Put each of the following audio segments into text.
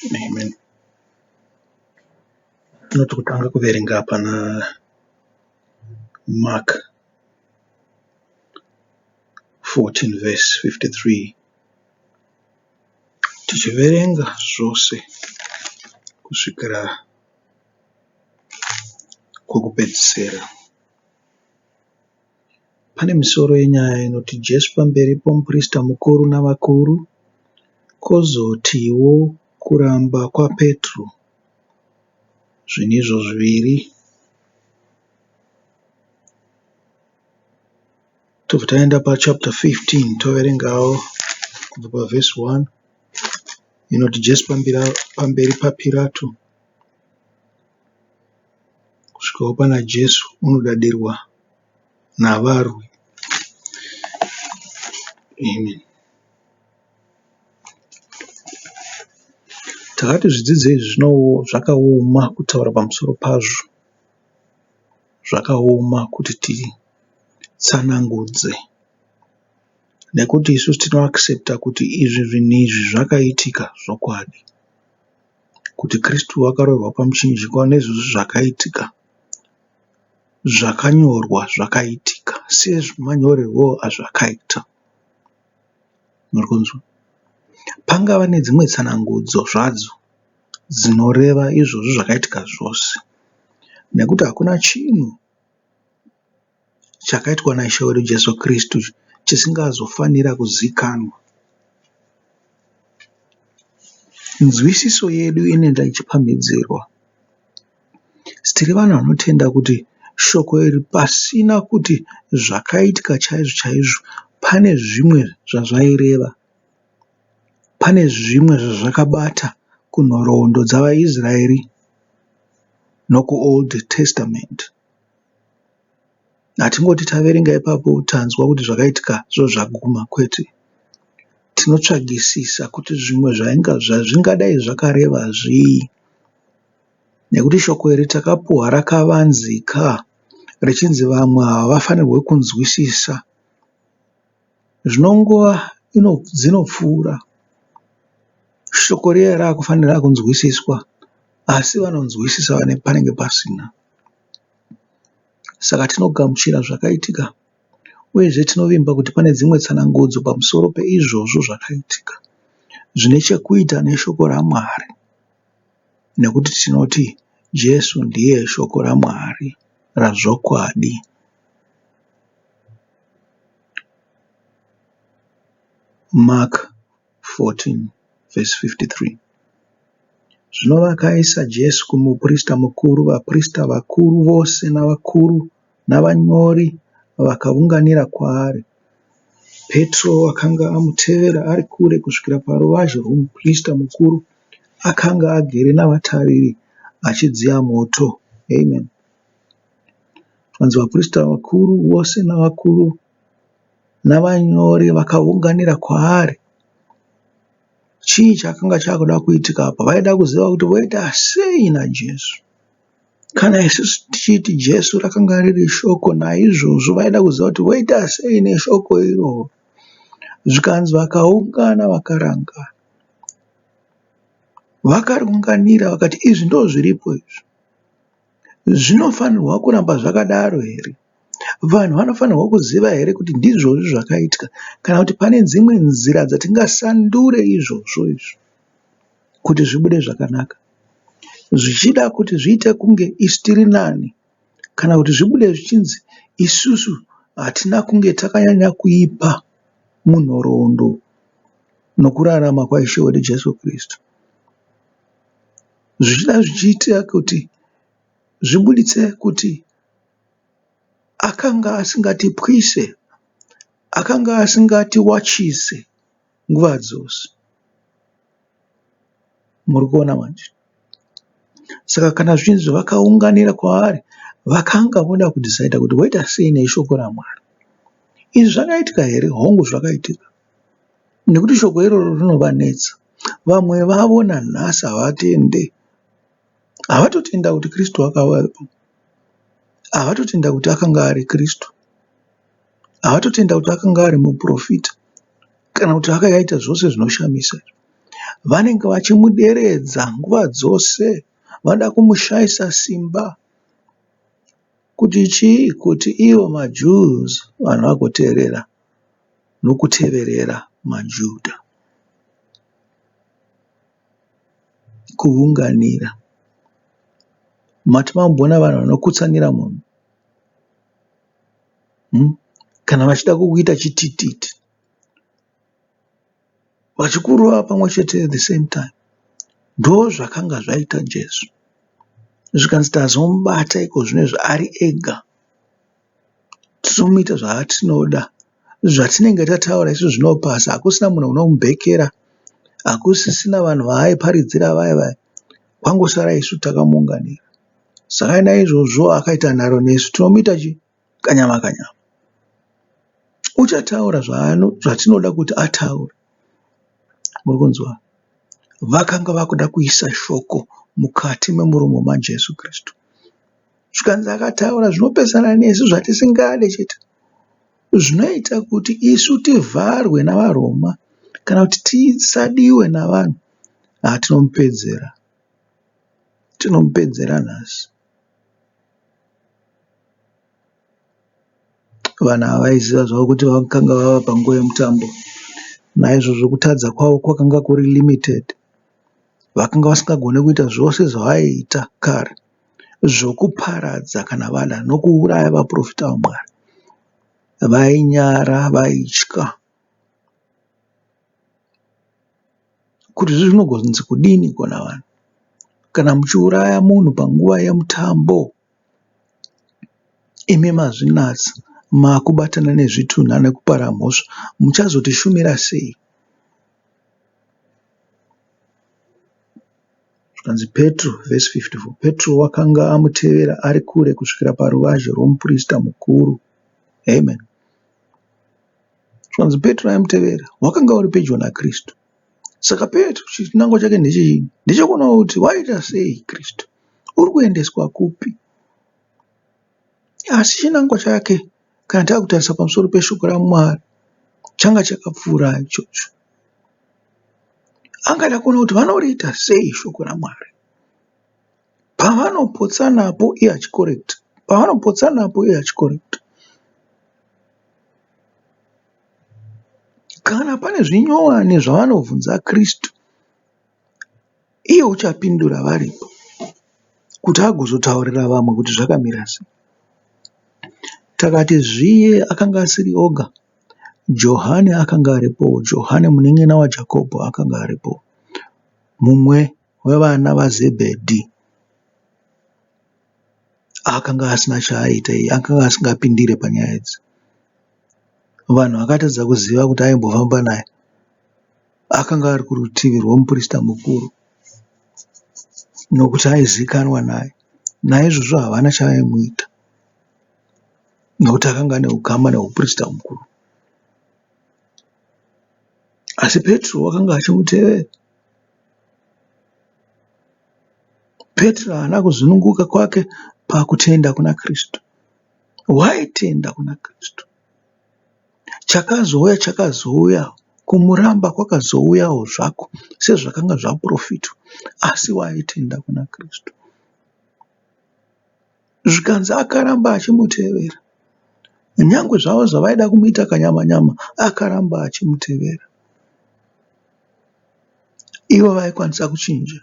Amen. Tinoti kutanga kuverenga pana Mark 14 verse 53 tichiverenga zvose kusvikira kwokupedzisira. Pane misoro yenyaya inoti Jesu pamberi pomuprista mukuru navakuru, kwozotiwo kuramba kwaPetro. Zvinhu izvo zviviri. Tobva taenda pachapter 15 toverengawo kubva pavhesi 1 inoti Jesu pamberi paPirato kusvikawo pana Jesu unodadirwa navarwi. Amen. Takati zvidzidzo izvi zvakaoma kutaura pamusoro pazvo. Zvakaoma kuti titsanangudze nekuti isusu tinoaccepta kuti izvi zvinhu izvi zvakaitika zvokwadi. Kuti Kristu akaroverwa pamuchinjikwa nezvizvi zvakaitika zvakanyorwa zvakaitika sezvimanyorerwo azvakaita. Muri kunzwa? Pangava nedzimwe tsanangudzo zvadzo dzinoreva izvozvo zvakaitika zvose nekuti hakuna chinhu chakaitwa naIshe wedu Jesu Kristu chisingazofanira kuzikanwa. Nzwisiso yedu inoenda ichipamhidzirwa. Tiri vanhu vanotenda kuti shoko iri pasina kuti zvakaitika chaizvo chaizvo pane zvimwe zvazvaireva. Pane zvimwe zvazvakabata kunhoroondo dzavaIsraeri nokuOld Testament. Hatingoti taverenga ipapo tanzwa kuti zvakaitika zvozvaguma kwete. Tinotsvagisisa kuti zvimwe zvazvingadai zvakareva zvii. Nekuti shoko iri takapuhwa rakavanzika richinzi vamwe havafanirwe kunzwisisa. Zvino nguva dzinopfuura shoko riya rakufanira kunzwisiswa asi vanonzwisisa panenge pasina. Saka tinogamuchira zvakaitika uyezve tinovimba kuti pane dzimwe tsanangudzo pamusoro peizvozvo zvakaitika zvine chekuita neshoko raMwari nekuti tinoti Jesu ndiye shoko raMwari razvokwadi. Mark 14 verse 53. Zvino vakaisa Jesu kumuprista mukuru, vaprista vakuru vose navakuru navanyori vakaunganira kwaari. Petro akanga amutevera ari kure kusvikira paruvazhe rwomuprista mukuru, akanga agere navatariri achidziya moto. Amen. Zvikanzi vaprista vakuru vose navakuru navanyori vakaunganira kwaari. Chii chakanga chakuda kuitika apa? Vaida kuziva kuti voita sei naJesu. Kana isusu tichiti Jesu rakanga riri shoko, naizvozvo vaida kuziva kuti voita sei neshoko iroro. Zvikanzi vakaungana vakarangana. Vakariunganira vakati izvi ndozviripo izvi. Zvinofanirwa kuramba zvakadaro here? Vanhu vanofanirwa kuziva here kuti ndizvozvi zvakaitika kana kuti pane dzimwe nzira dzatingasandure izvozvo izvi kuti zvibude zvakanaka? Zvichida kuti zviite kunge isu tiri nani kana kuti zvibude zvichinzi isusu hatina kunge takanyanya kuipa munhoroondo nokurarama kwaIshe wedu Jesu Kristu. Zvichida zvichiitira kuti zvibuditse kuti akanga asingatipwise, akanga asingatiwachise nguva dzose. Muri kuona manje? Saka kana zvichinzi vakaunganira kwaari, vakanga voda kudhisaidha kuti voita sei neshoko raMwari. Izvi zvakaitika here? Hongu zvakaitika. Nekuti shoko iroro rinovanetsa. Vamwe vavo nanhasi havatende. Havatotenda kuti Kristu akavapo. Havatotenda kuti akanga ari Kristu. Havatotenda kuti akanga ari muprofita kana kuti akaita zvose zvinoshamisa. Vanenge vachimuderedza nguva dzose. Vanoda kumushaisa simba. Kuti chii? Kuti ivo maJews vanhu vagoteerera nokuteverera maJuda. Kuunganira. Mati mamboona vanhu vanokutsanira munhu? Hmm? Kana vachida kukuita chitititi. Vachikurova pamwe chete at the same time. Ndozvakanga zvaita Jesu. Zvikanzi tazomubata iko zvino izvi ari ega. Tinomuita zvatinoda. Zvatinenge tataura isu zvinopasa. Hakusina munhu unomubhekera. Hakusisina vanhu vaaiparidzira vaya vaya. Kwangosara isu takamuunganira. Saka naizvozvo akaita nharo nesu tinomuita chii? Kanyama kanyama. Uchataura zvatinoda kuti ataure. Muri kunzwa? Vakanga vakuda kuisa shoko mukati memuromo maJesu Kristu. Zvikanzi akataura zvinopesana nesu zvatisingade chete. Zvinoita kuti isu tivharwe navaRoma kana kuti tisadiwe navanhu. Haa tinomupedzera. Tinomupedzera nhasi. Vanhu ava vaiziva zvavo kuti vakanga vava panguva yemutambo. Naizvozvo kutadza kwavo kwakanga kuri limited. Vakanga vasingagone kuita zvose zvavaiita kare zvokuparadza kana vada nokuuraya vaporofita vaMwari. Vainyara, vaitya kuti zvinogonzi kudini kona vanhu kana muchiuraya munhu panguva yemutambo. Imi mazvinatsa makubatana nezvitunha nekupara mhosva muchazotishumira sei? Zvikanzi Petro, vhesi 54, Petro wakanga amutevera ari kure kusvikira paruvazhe rwomuprista mukuru. Amen. Zvikanzi Petro aimutevera, wakanga uri pedyo naKristu. Saka Petro chinangwa chake ndechechii? Ndechekuona kuti waita sei Kristu, uri kuendeswa kupi? Asi chinangwa chake kana takutarisa pamusoro peshoko raMwari changa chakapfuura ichocho. Angada kuona kuti vanoriita sei shoko raMwari. Pavanopotsa napo iye achikorekita, pavanopotsa napo iye achikorekita. Kana pane zvinyowani zvavanobvunza Kristu, iye uchapindura varipo kuti agozotaurira vamwe kuti zvakamira sei. Takati zviye akanga asiri oga, Johani akanga aripowo, Johani munin'ina waJakobho akanga aripo, mumwe wevana vaZebhedhi. Akanga asina chaaita iye, akanga asingapindire panyaya idzi. Vanhu vakatadza kuziva kuti aimbofamba naye. Akanga ari kurutivi rwemuprista mukuru nokuti aizikanwa naye. Naizvozvo havana chavaimuita nokuti akanga ane ukama nehuprista mukuru. Asi Petro wakanga achimutevera. Petro haana kuzununguka kwake pakutenda kuna Kristu. Waitenda kuna Kristu. Chakazouya chakazouya, kumuramba kwakazouyawo zvako sezvakanga zvaprofitwa, asi waitenda kuna Kristu. Zvikanzi akaramba achimutevera. Nyangwe zvavo zvavaida kumuita kanyama nyama, akaramba achimutevera. Ivo vaikwanisa kuchinja.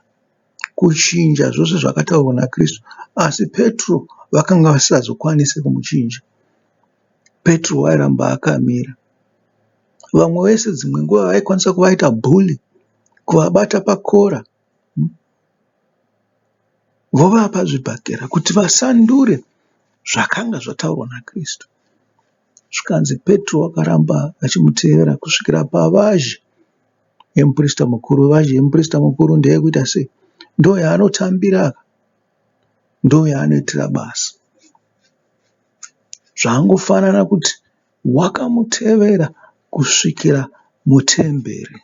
Kuchinja zvose zvakataurwa naKristu, asi Petro vakanga vasisazokwanise kumuchinja. Petro wairamba akamira. Vamwe vese dzimwe nguva vaikwanisa kuvaita bully, kuvabata pakora vovapa zvibhakera kuti vasandure zvakanga zvataurwa naKristu. Zvikanzi Petro wakaramba achimutevera kusvikira pavazhe yemuprista mukuru. Vazhe yemuprista mukuru ndeyekuita sei? Ndoyaanotambira, ndoyaanoitira basa. Zvangofanana kuti wakamutevera kusvikira mutemberi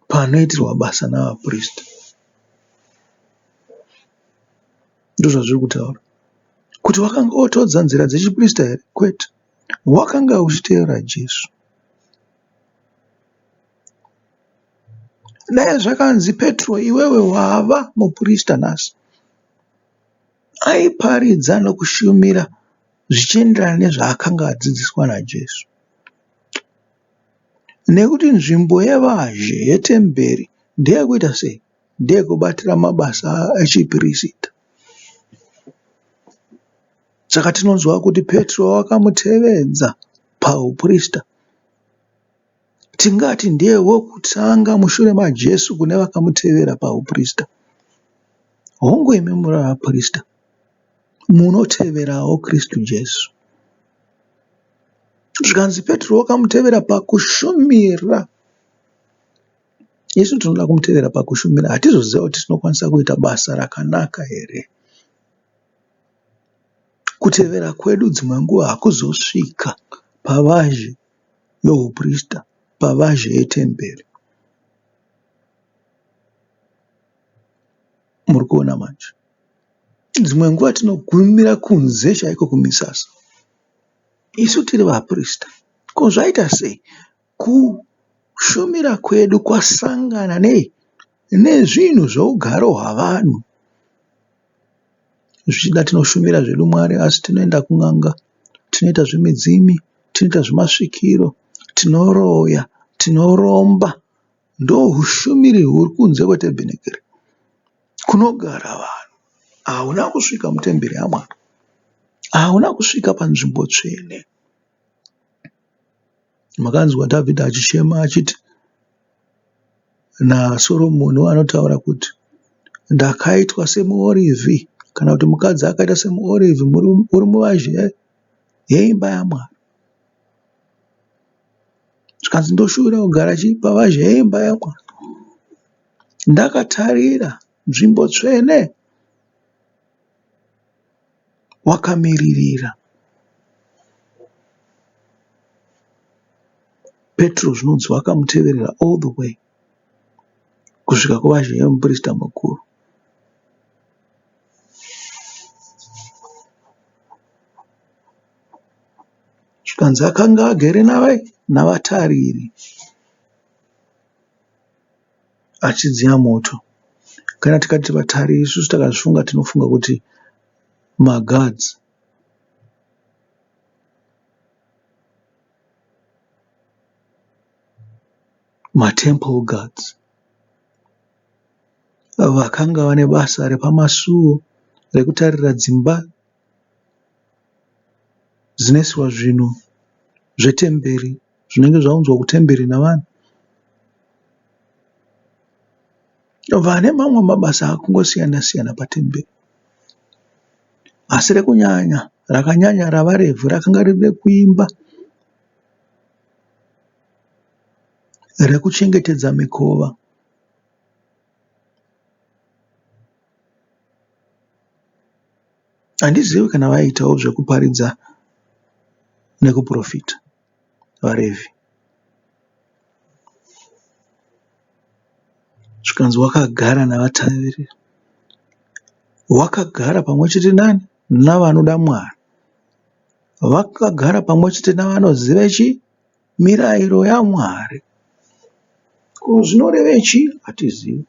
panoitirwa basa navaprista. Ndozvazviri kutaura. Kuti wakanga wotodza nzira dzechiprista here? Kwete. Wakanga uchitevera Jesu. Dai zvakanzi Petro iwewe wava muprista nhasi. Aiparidza nokushumira zvichienderana nezvaakanga adzidziswa naJesu. Nekuti nzvimbo yevazhe yetemberi ndeyekuita sei? Ndeyekubatira mabasa echipirisita. Saka tinonzwa kuti Petro wakamutevedza pahuprista. Tingati ndiye wokutanga mushure maJesu kune vakamutevera pahuprista. Hongu imi muri vaprista, munoteverawo Kristu Jesu. Zvikanzi Petro wakamutevera pakushumira. Isu tinoda kumutevera pakushumira, hatizoziva kuti tinokwanisa kuita basa rakanaka here. Kutevera kwedu dzimwe nguva hakuzosvika pavazhe yohuprista, pavazhe yetemberi. Muri kuona manje? Dzimwe nguva tinogumira kunze chaiko kumisasa. Isu tiri vaprista. Ko zvaita sei? Kushumira kwedu kwasangana nei? Nezvinhu zvougaro hwavanhu. Zvichida tinoshumira zvedu Mwari asi tinoenda kun'anga, tinoita zvemidzimi, tinoita zvemasvikiro, tinoroya, tinoromba. Ndohushumiri huri kunze kwetebhenekeri kunogara vanhu. Hauna kusvika mutemberi yaMwari. Hauna kusvika panzvimbo tsvene. Makanzwa Dhavhidhi achichema achiti naSoromoni anotaura kuti ndakaitwa semuorivhi kana kuti mukadzi akaita semuorivhi uri muvazhe yeimba yaMwari. Zvikanzi ndoshuwira kugara chii pavazhe yeimba yaMwari. Ndakatarira nzvimbo tsvene wakamiririra. Petro zvinonzi wakamuteverera all the way kusvika kuvazhe yemuprista mukuru. Zvikanzi akanga agere navai navatariri achidziya moto. Kana tikati vatariri isusu takazvifunga tinofunga kuti maguards. Matemple guards vakanga vane basa repamasuo rekutarira dzimba dzinoiswa zvinhu zvetemberi zvinenge zvaunzwa kutemberi navanhu. Vane mamwe mabasa akangosiyana siyana patemberi. Asi rekunyanya rakanyanya ravaRevhi rakanga riri rekuimba, rekuchengetedza mikova. Handizivi kana vaiitawo zvekuparidza nekuprofita vaRevhi. Zvikanzi wakagara navatariri. Wakagara pamwe chete nani? Navanoda Mwari. Vakagara pamwe chete navanoziva chii? Mirayiro yaMwari. Ko zvinoreve chii? Hatizivi.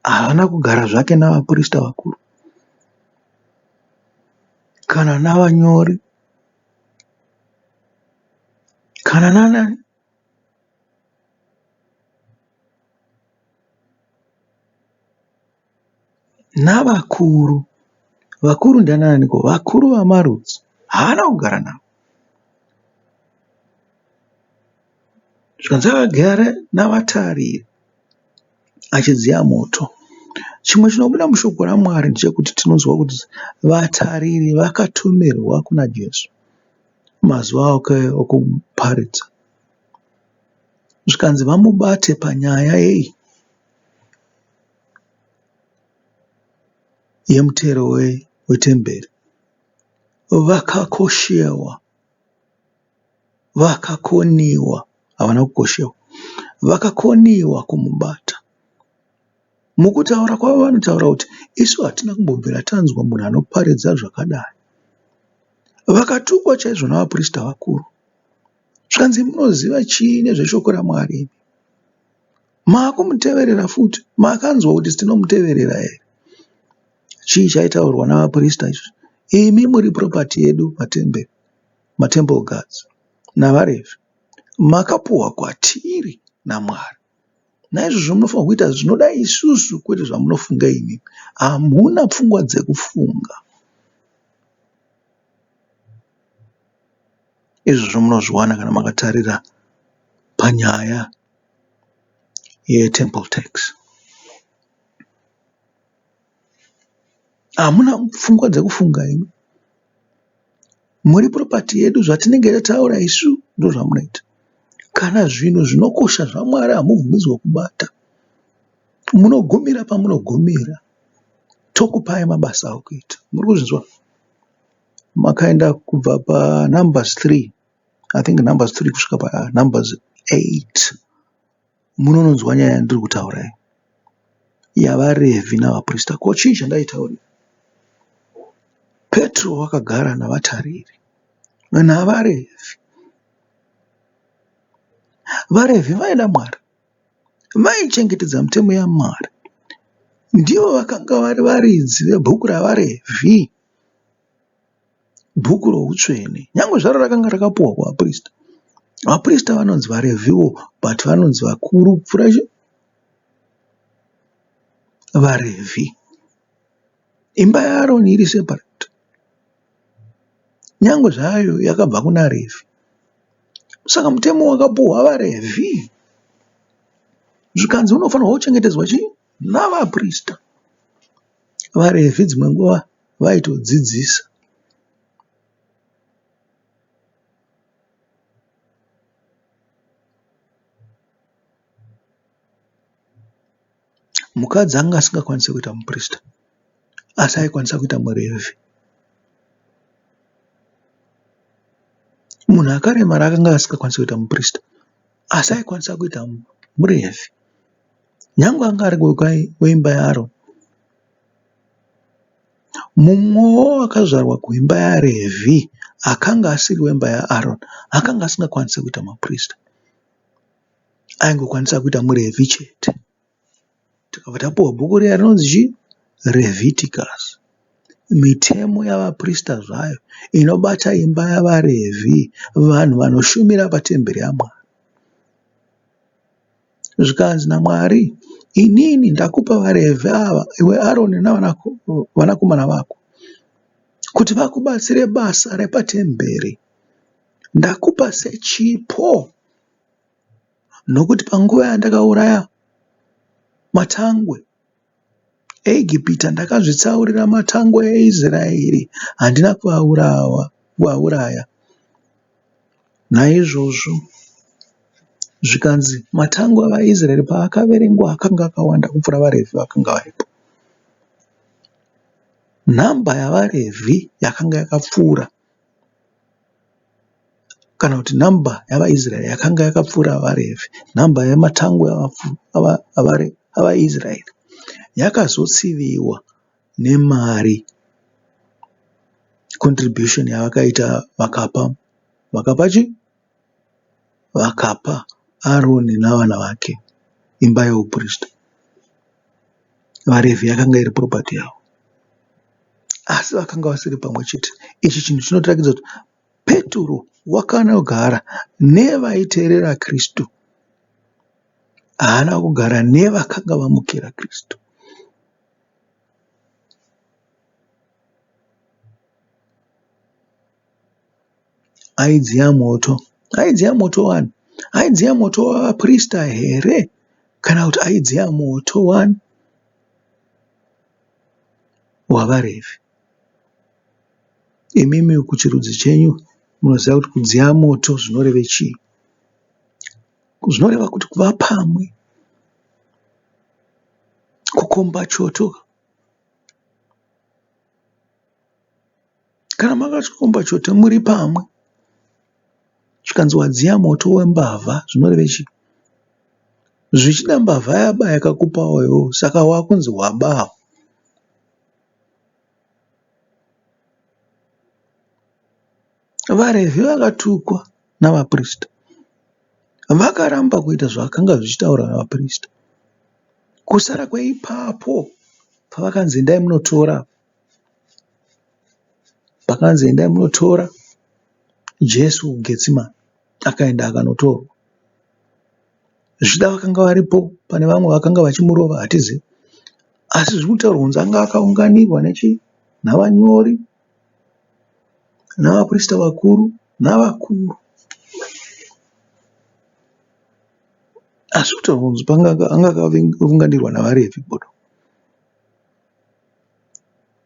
Haana kugara zvake navaprista vakuru kana navanyori kana nanani. Navakuru. Vakuru ndianaaniko? Vakuru vamarudzi. Haana kugara navo. Zvikanzi akagara navatariri achidziya moto. Chimwe chinobuda mushoko raMwari ndechekuti tinonzwa kuti vatariri vakatumirwa kuna Jesu mazuva ake okuparidza. Zvikanzi vamubate panyaya yei? Yemutero wetemberi. Vakakoshewa, vakakoniwa, havana kukoshewa, vakakoniwa kumubata. Mukutaura kwavo vanotaura kuti isu hatina kumbobvira tanzwa munhu anoparidza zvakadai. Vakatukwa chaizvo navaprista vakuru. Zvikanzi munoziva chii nezveshoko raMwari imi? Maakumuteverera futi. Makanzwa kuti tinomuteverera here? Chii chaitaurwa navaprista izvi? Imi muri property yedu patemberi, matemple guards navaRevhi. Makapuhwa kwatiri naMwari. Naizvozvo munofanirwa kuita zvinoda isusu kwete zvamunofunga imi. Hamuna pfungwa dzekufunga. Izvozvo munozviwana kana makatarira panyaya yetemple tax. Hamuna pfungwa dzekufunga imi. Muri property yedu zvatinenge tataura isu ndozvamunoita. Kana zvinhu zvinokosha zvaMwari hamubvumidzwe kubata. Munogumira pamunogumira. Tokupai mabasa okuita. Muri kuzvinzwa? Makaenda kubva paNumbers 3, I think Numbers 3 kusvika paNumbers 8 munononzwa nyaya yandiri kutaura iyi yavaRevhi navaprista. Ko chii chandaitaurira? Petro wakagara navatariri navaRevhi. VaRevhi vaida Mwari, vaichengetedza mitemo yaMwari. Ndivo vakanga vari varidzi vebhuku ravaRevhi. Bhuku routsvene. Nyangwe zvaro rakanga rakapuwa kuvaprista. Vaprista vanonzi vaRevhiwo but vanonzi vakuru kupfuura chi? VaRevhi. Imba yaAroni iri separate. Nyangwe zvayo yakabva kuna Revhi. Saka mutemo wakapuhwa vaRevhi zvikanzi unofanirwa kuchengetedzwa chii? Navaprista. VaRevhi dzimwe nguva vaitodzidzisa. Mukadzi anga asingakwanisi kuita muprista asi aikwanisa kuita muRevhi. Munhu akaremara akanga asingakwanisi kuita muprista asi aikwanisa kuita muRevhi. Nyangwe anga ari weimba yaAroni. Mumwewo akazvarwa kuimba yaRevhi akanga asiri wemba yaAroni akanga asingakwanisi kuita muprista. Aingokwanisa kuita muRevhi chete. Takabva tapiwa bhuku riya rinonzi chii? Revhitikasi. Mitemo yavaprista zvayo inobata imba yavaRevhi, vanhu vanoshumira patemberi yaMwari. Zvikanzi naMwari, Inini ndakupa vaRevhi ava, iwe Aroni navanakomana vako, kuti vakubatsire basa repatemberi. Ndakupa sechipo, nokuti panguva yandakauraya matangwe eEgipita ndakazvitsaurira matangwe eIsraeri, handina kuauraya. Naizvozvo zvikanzi matangwe avaIsraeri paakaverengwa akanga akawanda kupfuura vaRevhi vakanga varipo. Nhamba yavaRevhi yakanga yakapfuura kana kuti nhamba yavaIsraeri yakanga yakapfuura vaRevhi, nhamba yematangwe avaIsraeri yakazotsiviwa nemari contribution yavakaita vakapa vakapa chii? Vakapa Aroni navana vake imba youprista. VaRevhi yakanga iri property yavo. Asi vakanga vasiri pamwe chete. Ichi chinhu chinotiratidza kuti Peturo wakanogara nevaiteerera Kristu. Haana kugara nevakanga vamukira Kristu. Aidziya moto. Aidziya moto wani? Aidziya moto wavaprista here kana kuti aidziya moto wani? WavaRevhi. Imimi kuchirudzi chenyu munoziva kuti kudziya moto zvinoreve chii? Zvinoreva kuti kuva pamwe, kukomba choto. Kana makakomba choto muri pamwe zvikanzi wadziya moto wembavha zvinoreve chii? Zvichida mbavha yaba yakakupawo iwewe saka wakunzi wabawo. VaRevhi vakatukwa navaprista. Vakaramba kuita zvakanga zvichitaurwa navaprista. Kusara kweipapo pavakanzi endai munotora, pakanzi endai munotora Jesu kuGetsimani, akaenda akanotorwa. Zvichida vakanga varipo pane vamwe vakanga vachimurova hatizivi. Asi zviri kutaurwa kunzi anga akaunganirwa nechii? Navanyori, navaprista vakuru, navakuru. Asi kutaurwa kunzi anga akaunganirwa navaRevhi bodo.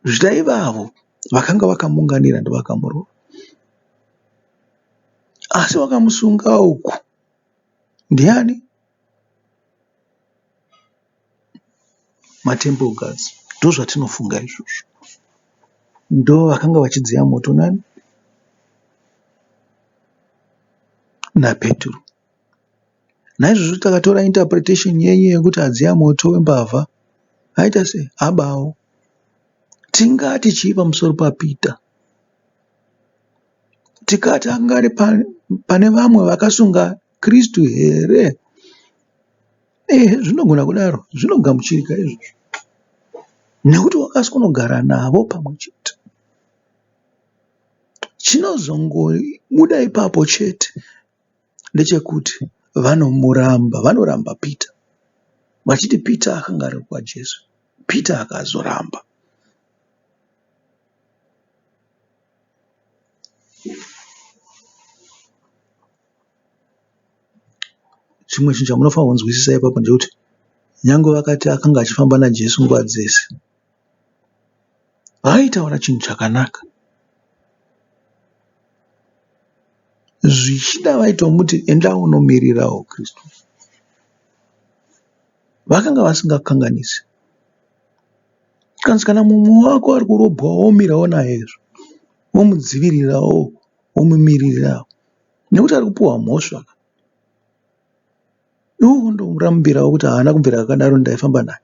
Zvichida ivavo vakanga vakamuunganira ndovakamurova. Asi vakamusunga uku ndiani? Matemple guards. Ndozvatinofunga izvozvo. Ndovakanga vachidziya moto nani? NaPetro. Naizvozvo takatora interpretation yenyu yekuti adziya moto wembavha aita sei? Abawo. Tingati chii pamusoro paPeter? Tikati anga ari pane vamwe vakasunga Kristu here? Ehe, zvinogona kudaro, zvinogamuchirika izvozvo nekuti wakasonogara navo pamwe chete. Chinozongobuda ipapo chete ndechekuti vanomuramba, vanoramba Peter vachiti Peter akanga ari kwaJesu. Peter akazoramba. Chimwe chinhu chamunofanirwa kunzwisisa ipapo ndechekuti nyange vakati akanga achifamba naJesu nguva dzese, vaitaura chinhu chakanaka. Zvichida vaitomuti enda unomirirawo Kristu. Vakanga vasingakanganisi. Zvikanzi kana mumwe wako ari kurobwa womirawo nayezvo, womudzivirirawo, womumiririrawo nekuti ari kupiwa mhosva. Iwe wondomurambirawo kuti haana kubvira akadaro ndaifamba naye.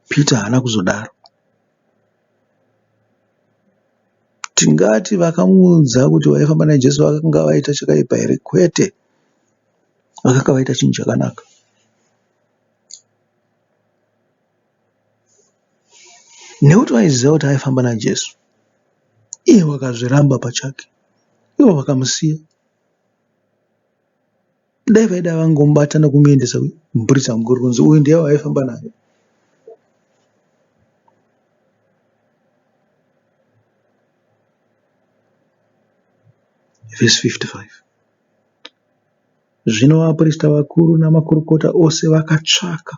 Peter haana kuzodaro. Tingati vakamuudza kuti vaifamba naJesu vakanga vaita chakaipa here? Kwete, vakanga vaita chinhu chakanaka. Nekuti vaiziva kuti aifamba naJesu, iye wakazviramba pachake, ivo vakamusiya. Dai vaida vangomubata nekumuendesa kumupurisa mukuru kunzi uyu ndiye waaifamba naye. Verse 55. Zvino vaprista vakuru namakurukota ose vakatsvaka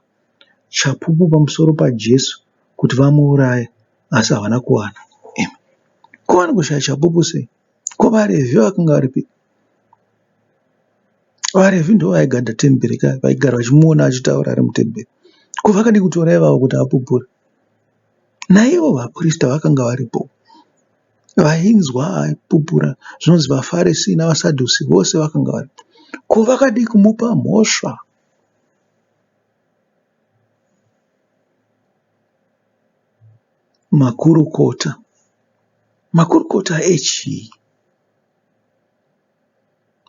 chapupu pamusoro paJesu kuti vamuuraye, asi havana kuwana. Ko vanogoshaya chapupu sei? Ko vaRevhi vakanga varipi? VaRevhi ndivo vaigadha temberi ka, vaigara vachimuona achitaura ari mutemberi. Ko vakadii kutora ivavo kuti apupure? Naivo vaprista vakanga varipo vainzwa aipupura zvinonzi vaFarisi navaSadhusi vose vakanga varipo. Ko vakadii kumupa mhosva? Makurukota. Makurukota echii?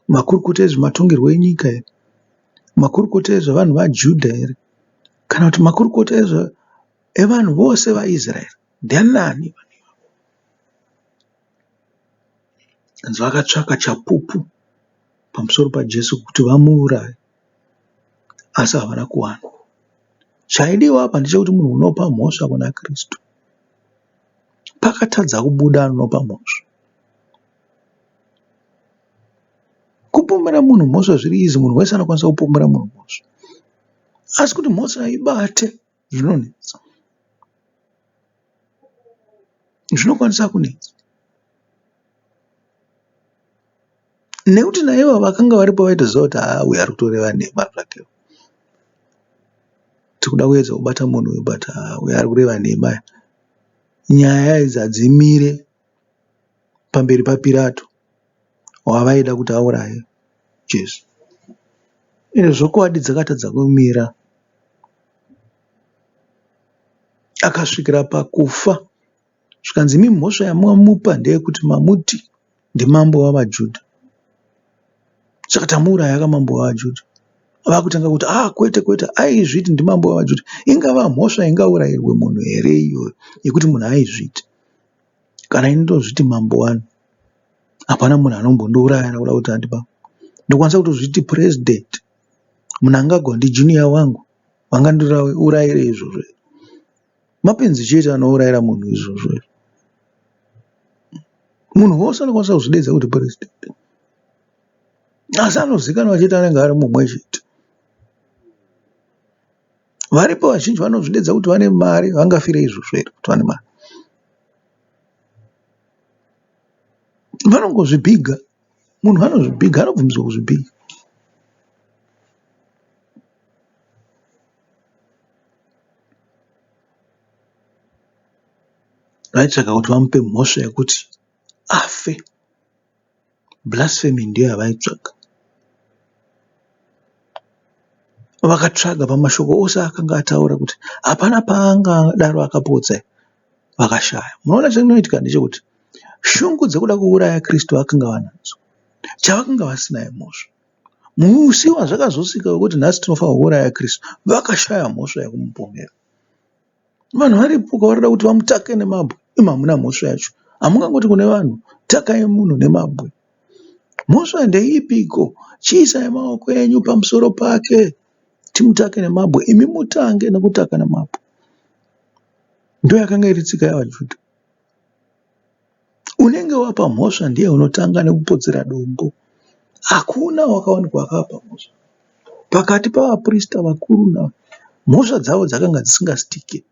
Makurukota ezvematongerwo enyika here? Makurukota ezvevanhu vaJudha here? Kana kuti makurukota evanhu vose vaIsraeri? Ndianani? Hanzi vakatsvaka chapupu pamusoro paJesu kuti vamuuraye asi havana kuwana. Chaidiwa apa ndechekuti munhu unopa mhosva kuna Kristu. Pakatadza kubuda anopa mhosva. Kupomera munhu mhosva zviri easy munhu wese anokwanisa kupomera munhu mhosva. Asi kuti mhosva ibate zvinonetsa. Zvinokwanisa kunetsa. Nekuti naivo vakanga varipo vaitoziva kuti haa uyu ari kutoreva nhema zvake. Tikuda kuedza kubata munhu uyu but haa uyu ari kureva nhema. Nyaya idzi hadzimire pamberi paPirato wavaida kuti auraye Jesu. Ende zvokwadi dzakatadza kumira. Akasvikira pakufa zvikanzi imi mhosva yamamupa ndeyekuti mamuti ndimambo wavaJudha. Saka tamuuraya ka mambo wevaJudha. Vakutanga kuti ah kwete kwete aizviti ndimambo wevaJudha. Ingava mhosva ingaurayirwe munhu here iyoyo yekuti munhu aizviti. Kana ini ndozviti mambo wani hapana munhu anombondiuraya nekuda kuti andipa. Ndokwanisa kutozviti president Mnangagwa ndijunior wangu vangandiurayire izvozvo here. Mapenzi chete anourayira munhu izvozvo izvo. Munhu wose anokwanisa kuzvideedza kuti president asi anozikanwa chete anenge ari mumwe chete. Varipo vazhinji vanozvideedza kuti vane mari vangafire izvozvo here kuti vane mari. Vanongozvibhiga, munhu anozvibhiga anobvumidzwa kuzvibhiga. Vaitsvaga kuti vamupe mhosva yekuti afe. Blasphemy ndiyo yavaitsvaga. Vakatsvaga pamashoko ose aakanga ataura kuti hapana paangadaro akapotsa vakashaya. Munoona chinoitika ndechekuti shungu dzekuda kuuraya Kristu vakanga vanadzo. Chavakanga vasina imhosva. Musi wazvakazosvika wekuti nhasi tinofanirwa kuuraya Kristu, vakashaya mhosva yekumupomera. Vanhu varipo kwavari kuda kuti vamutake nemabwe imi hamuna mhosva yacho. Hamungangoti kune vanhu takai munhu nemabwe. Mhosva ndeipiko? Chiisai maoko enyu pamusoro pake timutake nemabwe imi mutange nekutaka nemabwe. Ndoyakanga iri tsika yavaJudha. Unenge wapa mhosva ndiye unotanga nekupotsera dombo. Hakuna wakawanikwa akapa mhosva. Pakati pavaprista vakuru mhosva dzavo dzakanga dzisingastike.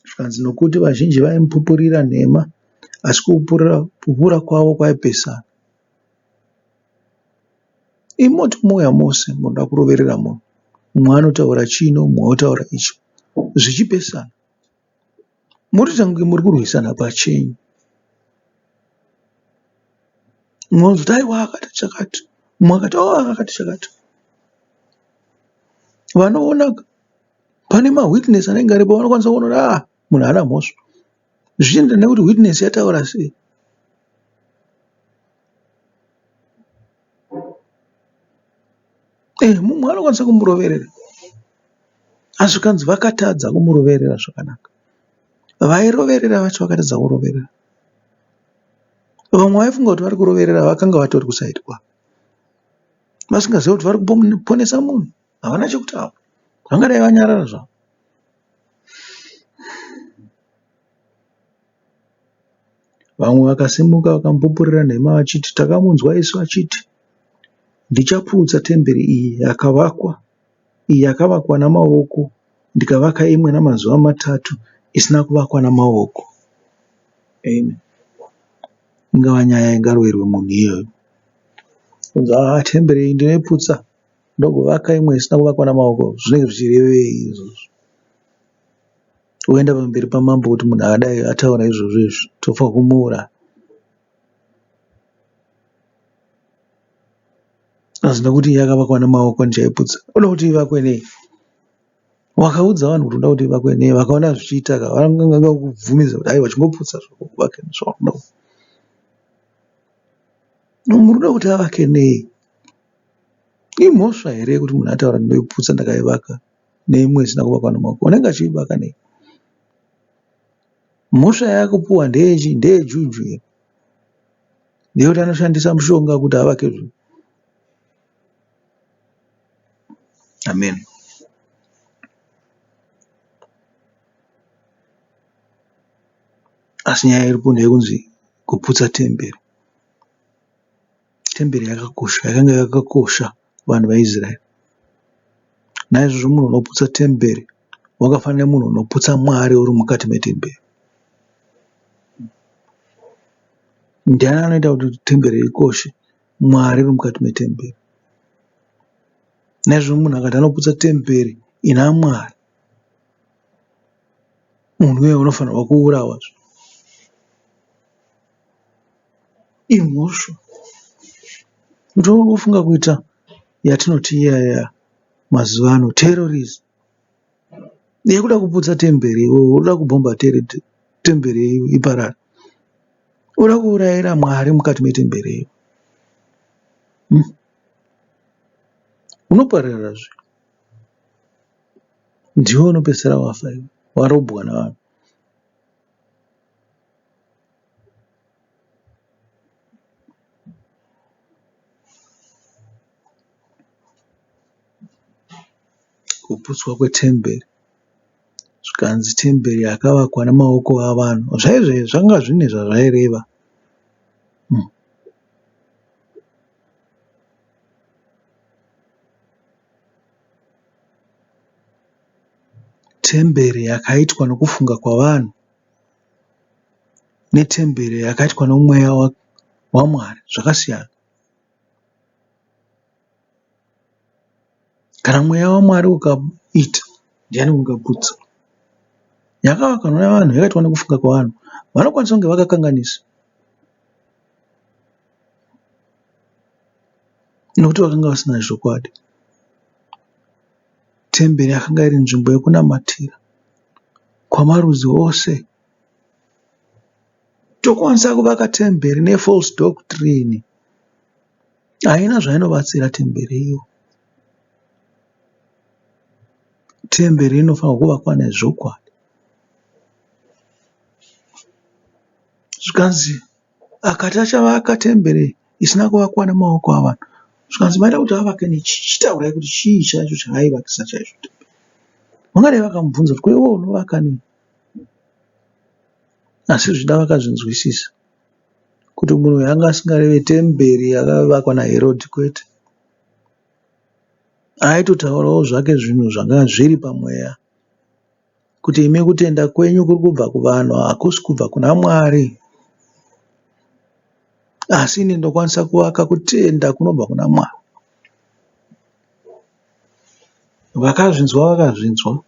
Zvikanzi nokuti vazhinji vaimupupurira nhema asi kupupura kwavo kwaipesana. Imi moti mouya mose munoda kuroverera munhu. Mumwe anotaura chino mumwe otaura icho zvichipesana. Murikuita kunge muri kurwisana pachenyu. Mumwe anozoti aiwa akati chakati, mumwe akati oh akati chakati. Vanoona pane mawitness anenge aripo vanokwanisa kuona kuti ah munhu haana mhosva. Zvichienderana nekuti witness yataura sei. Eh, mumwe anokwanisa kumuroverera asi zvikanzi vakatadza kumuroverera zvakanaka. Vairoverera vacho vakatadza kuroverera. Vamwe vaifunga kuti vari kuroverera vakanga vatori kusaidi kwavo. Vasingazivi kuti vari kuponesa munhu. Havana chekutaura. Vangadai vanyarara zvavo. Vamwe vakasimuka vakamupupurira nhema vachiti, Takamunzwa isu achiti, Ndichaputsa temberi iyi yakavakwa iyi yakavakwa namaoko ndikavaka imwe namazuva matatu isina kuvakwa namaoko. Amen. Ingava nyaya ingaroverwe munhu iyoyo. Kunzi haa temberi iyi ndinoiputsa ndogovaka imwe isina kuvakwa namaoko zvinenge zvichirevei izvozvo? Woenda pamberi pamambo kuti munhu akadai ataura izvozvo izvi tofanirwa kumuuraya. Asi nekuti yakavakwa nemaoko ndichaiputsa. Unoda kuti ivakwe nei? Wakaudza vanhu kuti unoda kuti ivakwe nei vakaona zvichiita ka vangangokubvumidza kuti aiwa chingoputsa zvako uvake nezvaunoda. Munoda kuti avake nei? Imhosva here yekuti munhu ataura ndinoiputsa ndakaivaka neimwe isina kuvakwa nemaoko? Unenge achiivaka nei? Mhosva yaakupuwa ndeyechii? Ndeyejuju here? Ndeyekuti anoshandisa mushonga kuti avake zvinhu? Amen. Asi nyaya iripo ndeyekunzi kuputsa temberi. Temberi yakakosha, yakanga yakakosha kuvanhu vaIsraeri. Naizvozvo munhu unoputsa temberi wakafanana nemunhu unoputsa Mwari uri mukati metemberi. Ndiani anoita kuti temberi ikoshe? Mwari uri mukati metemberi. Naizvozvo munhu akati anoputsa temberi ina Mwari, munhu iyoyo unofanirwa kuurawa. Imhosva kuti wofunga kuita yatinoti iya iya mazuva ano terrorism yekuda kuputsa temberi iwewe woda kubhomba temberi iparare. Uda kuurayira Mwari mukati metemberi iyo. Unoparira zve. Ndiwe unopedzisira wafa iwe, warobwa navanhu. Kuputswa kwetemberi. Zvikanzi temberi yakavakwa nemaoko avanhu. Zvaizve zvanga zvine zvazvaireva. Temberi yakaitwa nokufunga kwavanhu netemberi yakaitwa nomweya waMwari zvakasiyana. Kana mweya waMwari ukaita ndiani ungaputsa? Yakavakwa nevanhu yakaitwa nekufunga kwevanhu. Vanokwanisa kunge vakakanganisa nekuti vakanga vasina zvokwadi. Temberi yakanga iri nzvimbo yekunamatira kwamarudzi ose. Tokwanisa kuvaka temberi nefalse doctrine. Haina zvainobatsira temberi iyo. Temberi inofanirwa kuvakwa nezvokwadi. Zvikanzi akati achavaka temberi isina kuvakwa nemaoko avanhu. Zvikanzi maida kuti avake nechii? Chitaurai kuti chii chacho chaaivakisa chaizvo temberi. Vangadai vakamubvunza kuti ko iwe unovaka nei? Asi zvichida vakazvinzwisisa kuti munhu uyu anga asingareve temberi yakavakwa naHerodhi kwete. Aitotaurawo zvake zvinhu zvanga zviri pamweya kuti imi kutenda kwenyu kuri kubva kuvanhu hakusi kubva kuna Mwari. Asi ini ndinokwanisa kuvaka kutenda kunobva kuna Mwari. Vakazvinzwa vakazvinzwa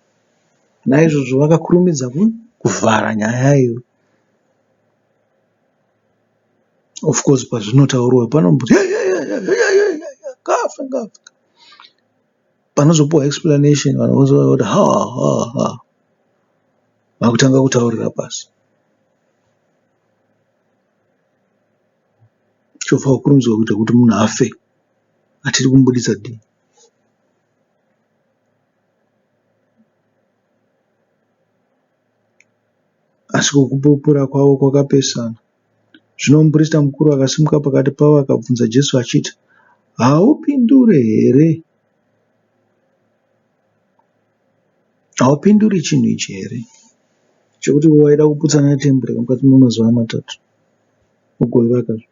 naizvozvo vakakurumidza kuvhara nyaya iyo. Of course pazvinotaurwa panomboti ngaafe ngaafe. Panozopiwa explanation vanhu vozouya voti ha ha ha vakutanga kutaurira pasi. Chobva wakurumidzwa kuita kuti munhu afe. Hatidi kumubuditsa dhii. Asi kupupura kwavo kwakapesana. Zvino muprista mukuru akasimuka pakati pavo akabvunza Jesu achiti, Haupindure here? Haupinduri chinhu ichi here? Chekuti waida kuputsanya temberi mukati memazuva matatu ugoivakazve.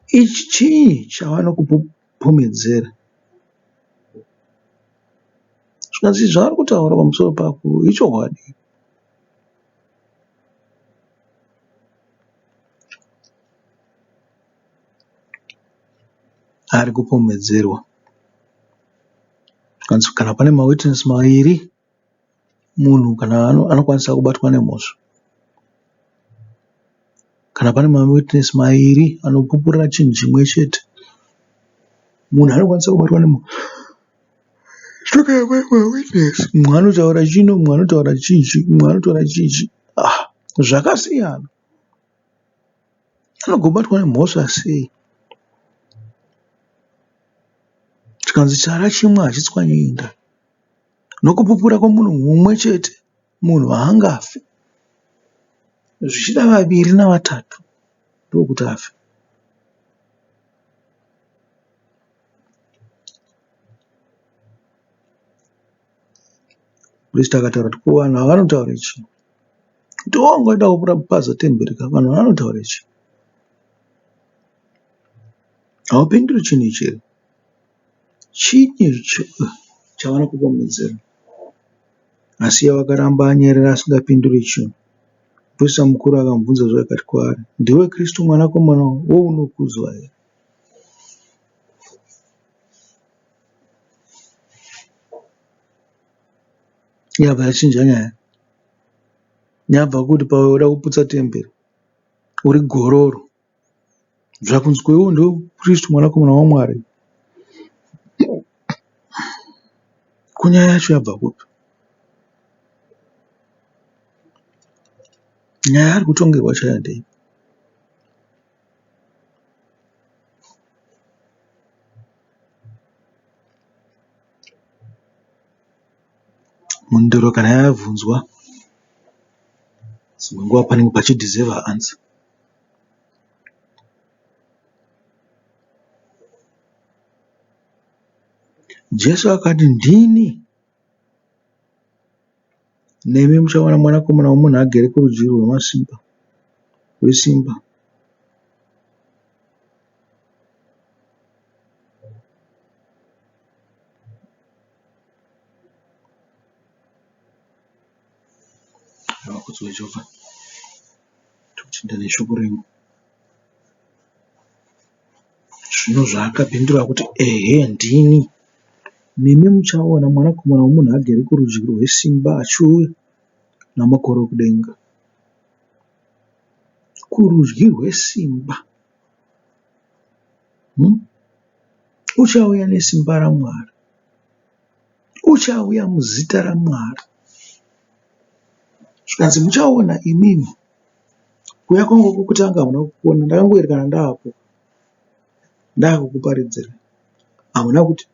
Ichi chii chavanokupomedzera? Zvikanzi zvavari kutaura pamusoro pako ichokwadi. Ari kupomedzerwa. Zvikanzi kana pane mawitness maviri munhu kana anokwanisa kubatwa nemhosva. Kana pane mawitness maviri anopupurira chinhu chimwe chete munhu anokwanisa kubatwa nemhosva. Mumwe anotaura chino mumwe anotaura chichi mumwe anotaura chichi zvakasiyana. Anogobatwa nemhosva sei? Chikanzi chara chimwe hachitswanyi inda. Nokupupura kwomunhu mumwe chete munhu haangafi. Zvichida vaviri navatatu ndokuti afe. Mupristi akataura kuti ko vanhu ava vanotaura chii? Kuti wanga waida kupaza temberi ka vanhu vanotaura chii? Haupinduri chinhu ichi here? Chinyi chavanokupomedzera? Asi iye wakaramba anyerere asingapinduri chinhu. Muprista mukuru akamubvunzazve akati kwaari, Ndiwe Kristu mwanakomana wounokudzwa here? Yabva yachinja nyaya. Yabva kuti pauda kuputsa temberi uri gororo. Zvakunzi ko iwewe ndiwe Kristu mwanakomana waMwari. Ko nyaya yacho yabva kupi? Nyaya yaari kutongerwa chaiyo ndeipi? Mhinduro kana yabvunzwa dzimwe nguva panenge pachidhizevha ansa. Jesu akati ndini nemi muchaona mwanakomana womunhu agere kurudyi rwemasimba rwesimba. Ngavakudzwe Jehovha. Tokutenda neshoko renyu. Zvino zvaakapindura kuti, Ehe, ndini. Nemi muchaona Mwanakomana womunhu agere kurudyi rwesimba achiuya namakore okudenga. Kurudyi rwesimba. Hmm? Uchauya nesimba raMwari. Uchauya muzita raMwari. Zvikanzi muchaona imimi. Kuuya kwangu kwekutanga hamuna kukuona ndakangoerekana ndaapo ndakukuparidzirai hamuna kuti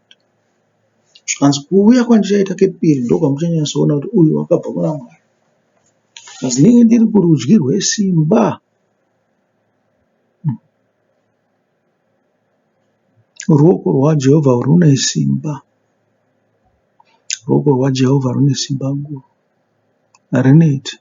zvikanzi kuuya kwandichaita kepiri ndokwamuchanyatsoona kuti uyu wakabva kuna Mwari. Zvikanzi ndinenge ndiri kurudyi rwesimba. Ruoko rwaJehovha rune simba. Ruoko rwaJehovha rune simba guru. Harineti.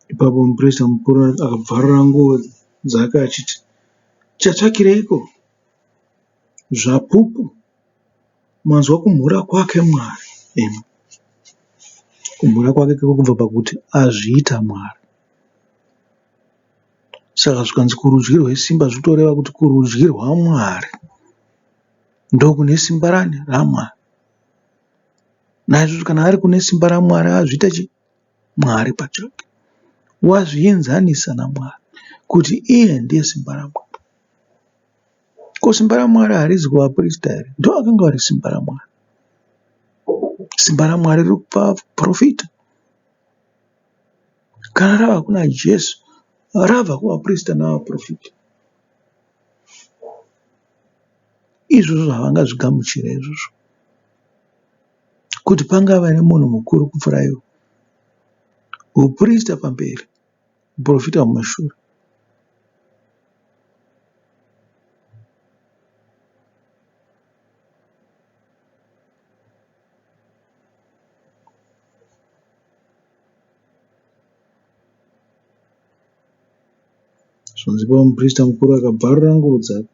Ipapo muprista mukuru akabvarura nguo dzake achiti, Tichatsvakireiko zvapupu? Manzwa kumhura kwake Mwari. Kumhura kwake kwakubva pakuti azviita Mwari. Saka zvikanzi kurudyi rwesimba zvotoreva kuti kurudyi rwaMwari ndokune simba rani? RaMwari. Naizvozvo kana ari kune simba raMwari azviita chii? Mwari pachake. Wazvienzanisa naMwari kuti iye ndiye simba raMwari. Ko simba raMwari harizi kuvaprista here? Ndovakanga vari simba raMwari. Simba raMwari riri kuvaprofita. Kana rava kuna Jesu, rabva kuvaprista navaprofita. Izvozvo havangazvigamuchira izvozvo. Kuti pangava nemunhu mukuru kupfuura ivo. Huprista pamberi, huprofita mumashure. Zvanzi pamuprista mukuru akabvarura nguo dzake.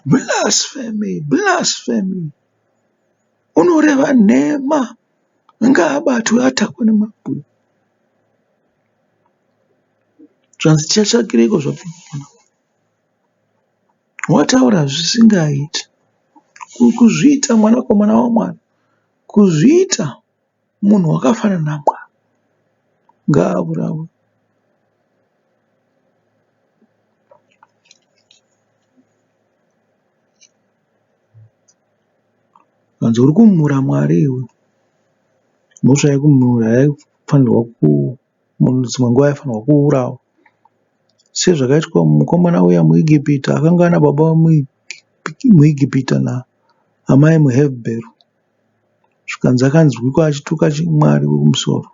Blasphemy! Blasphemy! Unoreva nhema! Ngaabatwe atakwe nemabwe. Zvanzi tichatsvakireiko zvapupu? Wataura zvisingaiti. Kuzviita mwanakomana waMwari. Kuzviita munhu wakafanana naMwari. Ngaaurawe. Zvanzi uri kumhura Mwari iwe. Mhosva yekumhura yaifanirwa ku munhu dzimwe nguva aifanirwa kuurawa. Sezvakaitwa mukomana uya muEgipita akanga ana baba muEgipita naamai muHebheru. Zvikanzi akanzwikwa achituka Mwari wekumusoro.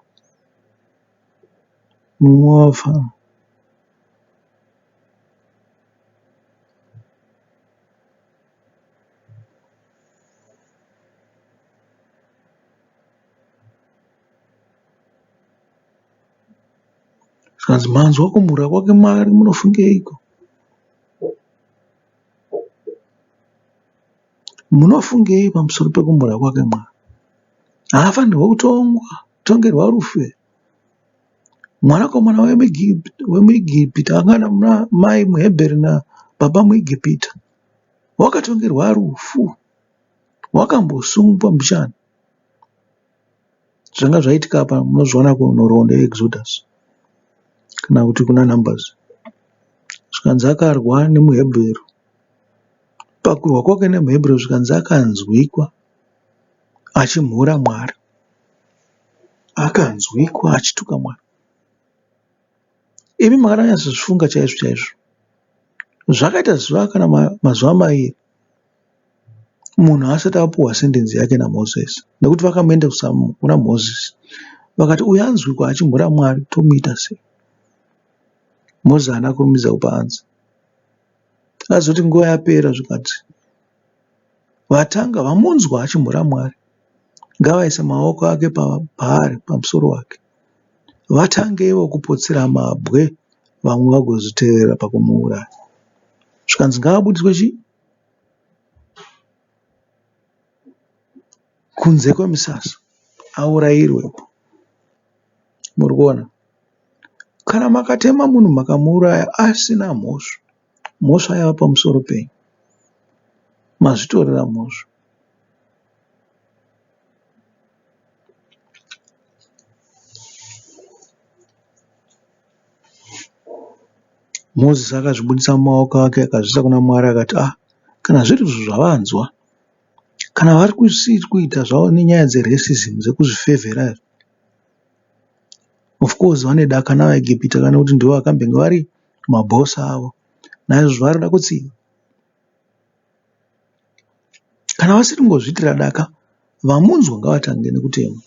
Mumwe wafa. Zvikanzi manzwa kumhura kwake Mwari munofungeiko? Munofungei pamusoro pekumhura kwake Mwari? Haafanirwe kutongwa, kutongerwa rufu here? Mwanakomana wemuEgipita anga ana mai muHebheru nababa muEgipita wakatongerwa rufu, wakambosungwa mbichana. Zvanga zvaitika apa munozviona kunhoroondo yeExodus kana kuti kuna Numbers. Zvikanzi akarwa nemuHebheru. Pakurwa kwake nemuHebheru zvikanzi akanzwikwa achimhura Mwari. Akanzwikwa achituka Mwari. Imi makanyatsozvifunga chaizvo chaizvo. Zvakaita zuva kana mazuva mairi munhu asati apuhwa sendenzi yake naMoses nekuti vakamuendesa kuna Moses vakati uyu anzwikwa achimhura Mwari tomuita sei? Moses haana kurumidza kupa anza. Azoti nguva yapera zvikati vatanga vamunzwa achimhura Mwari ngavaise maoko ake paari pamusoro wake vatange ivo kupotsera mabwe vamwe vagozotevera pakumuuraya. Zvikanzi ngaabudiswe chii? Kunze kwemusasa aurayirwepo. Muri kuona? Kana makatema munhu makamuuraya asina mhosva, mhosva yava pamusoro penyu. Mazvitorera mhosva. Mozisi akazvibudisa mumaoko ake akazviisa kuna Mwari akati, ah, kana zviri izvo zvavanzwa, kana vari kuita zvavo nenyaya dzeracism dzekuzvifevhera izvi, of course vane daka navaEgipita kana kuti ndivo vakambenge vari mabhosi avo, naizvozvo vari kuda kutsiva. Kana vasiri kungozviitira daka, vamunzwa ngavatange nekutema.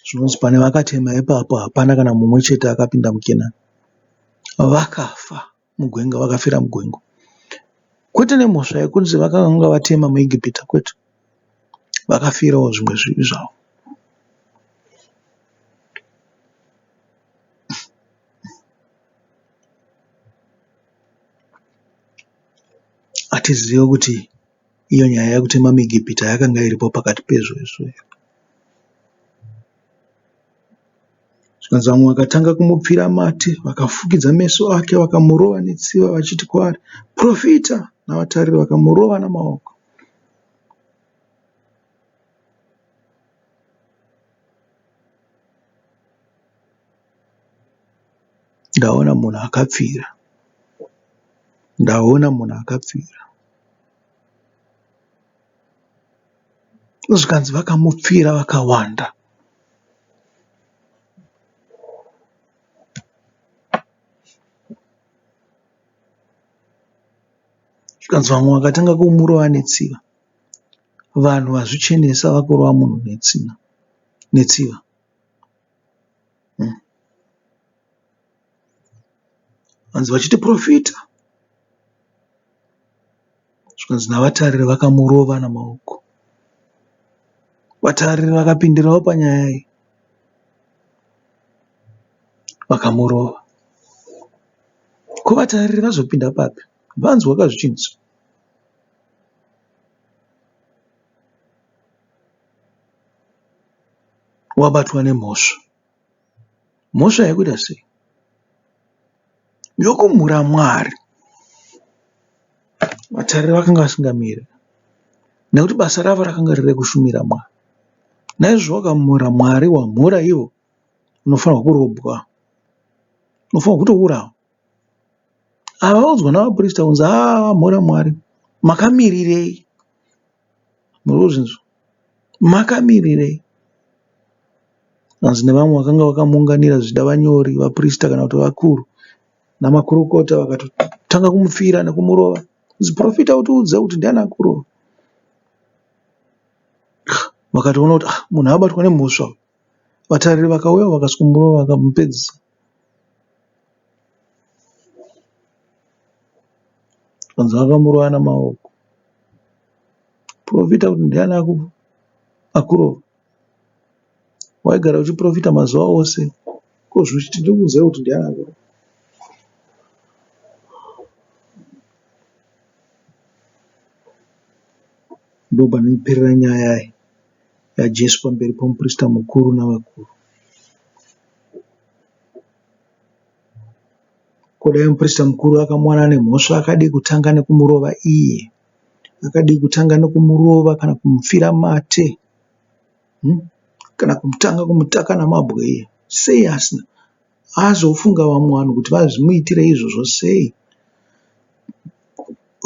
Zvinonzi pane vakatema ipapo hapana kana mumwe chete akapinda muKenani. Vakafa mugwenga, vakafira mugwenga. Kwete nemhosva yekunzi vakanga vatema muEgipita kwete. Vakafirawo zvimwe zvivi zvavo. Hatizive kuti iyo nyaya yekutema muEgipita yakanga iripo pakati pezvo izvo here. Zvikanzi vamwe vakatanga kumupfira mate vakafukidza meso ake vakamurova netsiva vachiti kwaari, Profita! Navatariri vakamurova namaoko. Ndaona munhu akapfira. Ndaona munhu akapfira. Zvikanzi vakamupfira vakawanda. Zvikanzi vamwe vakatanga kumurova netsiva. Vanhu vazvichenesa vakurova munhu netsiva. Vanzi vachiti porofita. Zvikanzi navatariri vakamurova namaoko. Vatariri vakapindirawo panyaya iyi vakamurova. Ko vatariri vazopinda papi? Vanzwa ka zvichinzi wabatwa nemhosva. Mhosva yekuita sei? Yokumhura Mwari. Vatariri vakanga vasingamiri nekuti basa ravo rakanga riri rekushumira Mwari. Naizvozvo wakamhura Mwari wamhura ivo unofanirwa kurobwa, unofanirwa kutourawa. Ava vaudzwa navaprista kunzi haa vamhura Mwari makamirirei? Muri kuzvinzwa? Makamirirei? Hanzi nevamwe vakanga vakamuunganira zvichida vanyori, vaprista kana kuti vakuru namakurukota vakatotanga kumupfira nekumurova. Kunzi profita utiudze kuti ndiani akurova. Vakatoona kuti ah, munhu abatwa nemhosva. Vatariri vakauya vakasvikomurova vakamupedzisa. Vanzi vakamurova namaoko. Profita kuti ndiani akurova. Waigara uchiprofita mazuva ose ko zvino tiri kuziva kuti ndiani akurova. Ndopanoperera nyaya iyi yaJesu pamberi pomuprista mukuru navakuru. Ko dai muprista mukuru akamuwana ane mhosva akadii kutanga nekumurova iye? Akadii kutanga nekumurova kana kumupfira mate kana kutanga kumutaka namabwe iye? Sei asina? Azofunga vamwe vanhu kuti vamuitire izvozvo sei?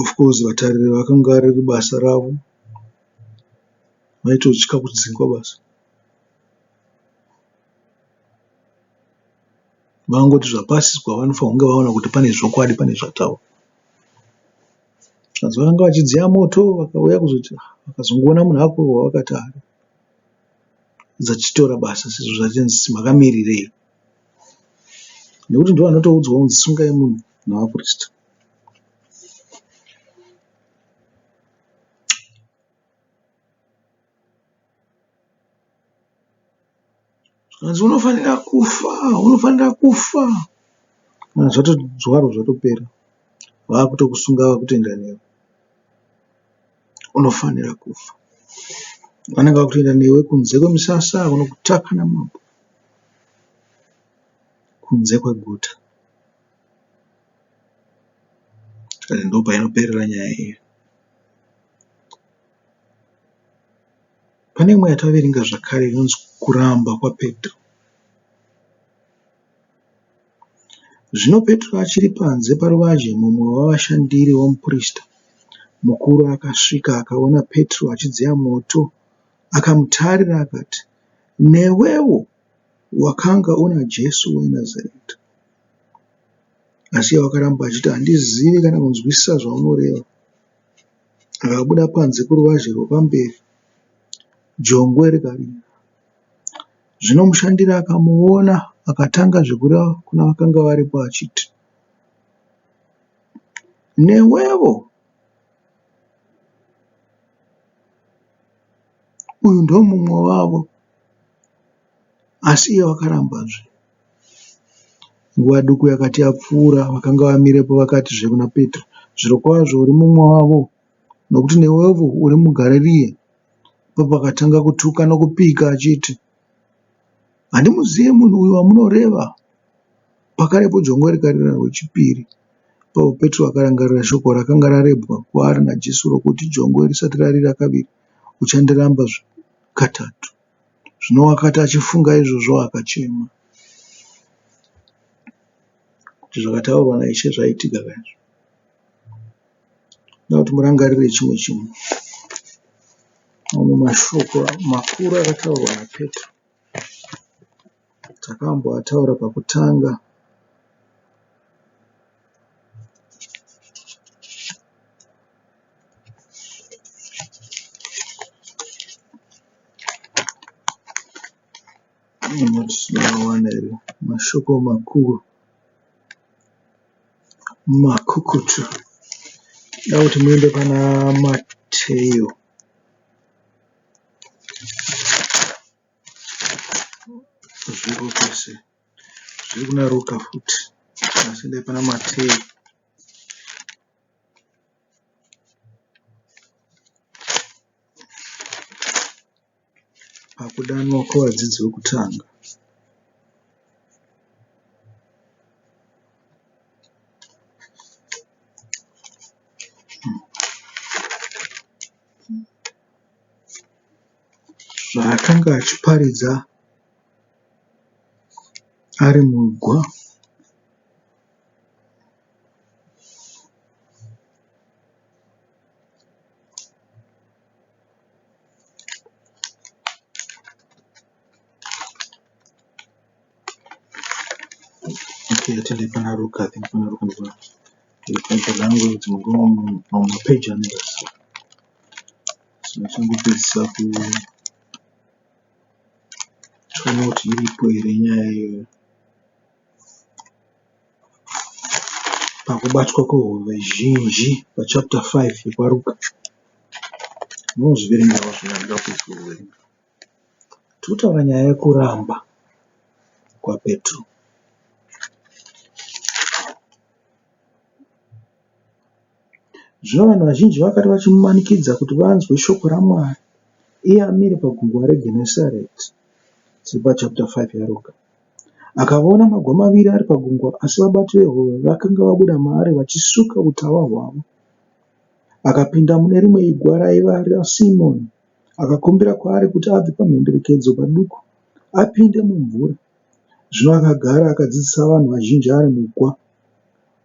Of course vatariri vakanga riri basa ravo. Vaitotya kudzingwa basa. Vangoti zvapasiswa vanofanirwa kunge vaona kuti pane zvokwadi pane zvataurwa. Zvikanzi vakanga vachidziya moto vakauya kuzoti vakazongoona munhu akurohwa vakati ah dzachitora basa sezvo zvachinzi makamirirei. Nekuti ndivo vanotoudzwa kunzi sungai munhu navaprista. Zvikanzi unofanira kufa, unofanira kufa. Kana zvatozwaro zvatopera. Vakutokusunga vakutoenda newe. Unofanira kufa. Vanenge vakutoenda newe kunze kwemusasa kunokutaka namabwe. Kunze kweguta. Tikati ndopainoperera nyaya iyi. Pane imwe yataverenga zvakare inonzi kuramba kwaPetro. Zvino Petro achiri panze paruvazhe, mumwe wavashandiri vomuprista mukuru akasvika akaona Petro achidziya moto, akamutarira akati, Newewo wakanga una Jesu weNazareta. Asi iye wakaramba achiti, Handizivi kana kunzwisisa zvaunoreva. Akabuda panze kuruvazhe rwepamberi, jongwe rikarira. Zvino mushandiri akamuona akatanga zvekureva kuna vakanga varipo achiti, Newevo uyu ndomumwe wavo. Asi iye wakarambazve. Nguva duku yakati yapfuura, vakanga vamirepo vakatizve kuna Petro, Zvirokwazvo uri mumwe wavo, nokuti newevo uri muGarirea. Ipapo akatanga kutuka nokupika achiti, Handimuzivi munhu uyu wamunoreva. Pakarepo jongwe rikarira rwechipiri. Ipapo Petro akarangarira shoko rakanga rarebwa kwaari naJesu rokuti, Jongwe risati rarira kaviri, uchandiramba katatu. Zvino wakati achifunga izvozvo akachema. Kuti zvakataurwa naIshe zvaitika ka izvi. Ndoda kuti murangarire chimwe chinhu. Mamwe mashoko makuru akataurwa naPetro takamboataura pakutanga. Tinoawana here mashoko makuru makukutu. Ndoda kuti muende pana Mateo. Zviripo pese. Zviri kuna Ruka futi. Asi endai pana Mateo. Pakudanwa kwevadzidzi vekutanga. Zvaakanga achiparidza ari mugwa. Okay, atende pana Ruka, I think pana Ruka ndipo bhaibheri rangu dzimwe nguva mamwe mapeji anenge asina. So ndichangopedzisa ku toona kuti iripo here nyaya iyoyo. Pakubatwa kwehove zhinji pachapter 5 yekwaRuka. Munozviverengawo zvino handida kupedza kuverenga. Tiri kutaura nyaya yekuramba kwaPetro. Zvino vanhu vazhinji vakati vachimumanikidza kuti vanzwe shoko raMwari, iye amire pagungwa reGenesareti, tiri pachapter 5 yaRuka, Akavaona magwa maviri ari pagungwa asi vabati vehove vakanga vabuda maari vachisuka utava hwavo. Akapinda mune rimwe igwa raiva raSimoni akakumbira kwaari kuti abve pamhenderekedzo paduku apinde mumvura. Zvino akagara akadzidzisa vanhu vazhinji ari mugwa.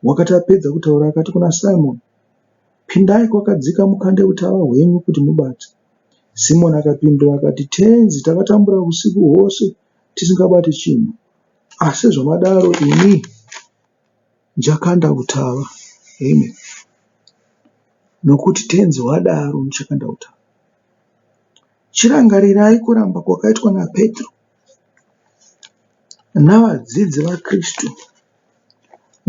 Wakati apedza kutaura akati kuna Simoni, Pindai kwakadzika mukande utava hwenyu kuti mubate. Simoni akapindura akati, Tenzi, takatambura usiku hwose tisingabati chinhu, asi zvamadaro imi ndichakanda utava. Amen. Nokuti Tenzi wadaro ndichakanda utava. Chirangarirai kuramba kwakaitwa naPetro navadzidzi vaKristu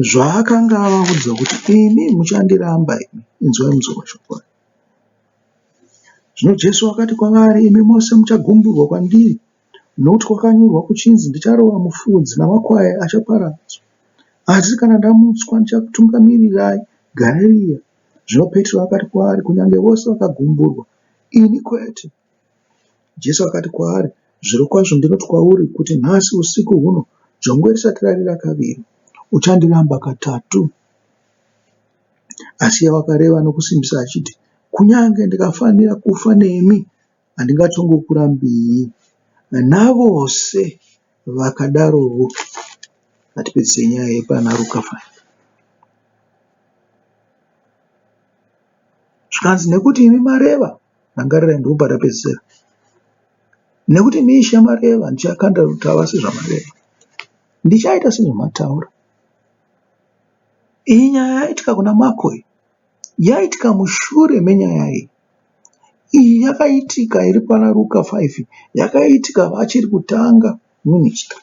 zvaakanga avaudza kuti imi muchandiramba imi. Inzwai munzwe mashoko aya. Zvino Jesu akati kwavari, Imi mose muchagumburwa kwandiri, nokuti kwakanyorwa kuchinzi, Ndicharova mufudzi, namakwai achaparadzwa. Asi kana ndamutswa, ndichakutungamirirai Garirea. Zvino Petro akati kwaari, Kunyange vose vakagumburwa, ini kwete. Jesu akati kwaari, Zvirokwazvo ndinoti kwauri, kuti nhasi usiku huno, jongwe risati rarira kaviri, uchandiramba katatu. Asi iye wakareva nokusimbisa achiti, Kunyange ndikafanira kufa nemi, handingatongokurambiyi. Navose vakadarowo. Ngatipedzisei nyaya yepana Ruka 5. Zvikanzi nekuti imi mareva, rangarirai ndipo patapedzisira. Nekuti imi Ishe mareva, ndichakanda rutava sezvamareva. Ndichaita sezvamataura. Iyi nyaya yaitika kuna Marko iyi yaitika mushure menyaya iyi. Iyi yakaitika iri pana Ruka 5 yakaitika vachiri kutanga ministry.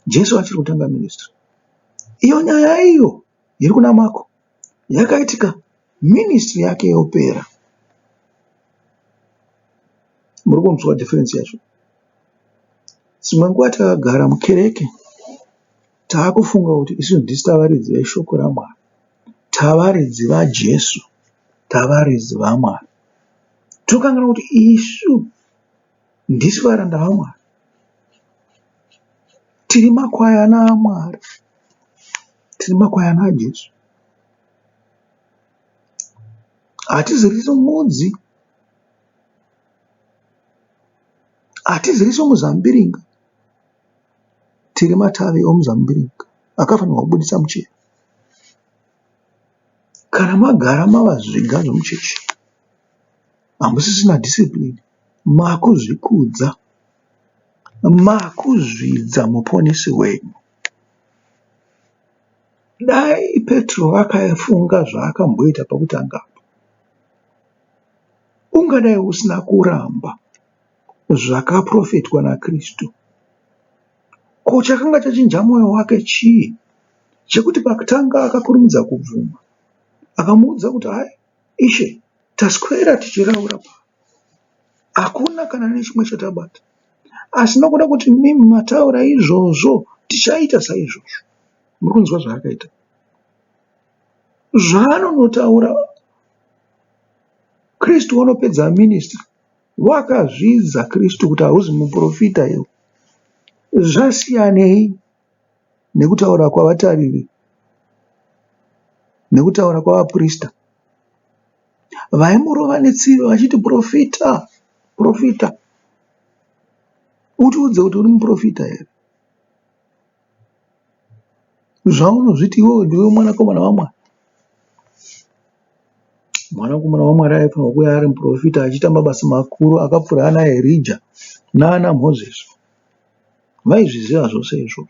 Jesu achiri kutanga ministry. Iyo nyaya iyo iri kuna Marko yakaitika ministry yake yopera. Muri kunzwa difference yacho? Dzimwe nguva takagara mukereke Taakufunga kuti isu ndisu tavaridzi veshoko raMwari. Tavaridzi vaJesu. Tavaridzi vaMwari. Tokanganwa kuti isu ndisu varanda vaMwari. Tiri makwayana aMwari. Tiri makwayana aJesu. Hatizirisu mudzi. Hatizirisu muzambiringa. Tiri matavi omuzambiringa akafanirwa kubuditsa muchero. Kana magara mava zviga zvemuchechi hamusisina discipline makuzvikudza makuzvidza muponesi wenyu. Dai Petro akafunga zvaakamboita pekutanga apa ungadai usina kuramba zvakaprofetwa naKristu. Ko chakanga chachinja mwoyo wake chii chekuti pakutanga akakurumidza kubvuma? Akamuudza kuti, Hai, Ishe, taswera tichiraura pano, hakuna kana nechimwe chatabata. Asi nokuda kuti mimi mataura izvozvo, tichaita saizvozvo. Muri kunzwa zvaakaita? Zvaanonotaura Kristu wanopedza ministry Wakazvidza Kristu kuti hauzi muprofita iwe. Zvasiyanei nekutaura kwavatariri nekutaura kwavaprista vaimurova netsiva vachiti profita, profita. Utiudze kuti uri muprofita here? Zvaunozviti iwewe ndiwe mwanakomana waMwari. Mwanakomana waMwari aifanirwa kuuya ari muprofita achiita mabasa makuru akapfuura ana Erija naana Mozisi. Vaizviziva zvose izvozvo.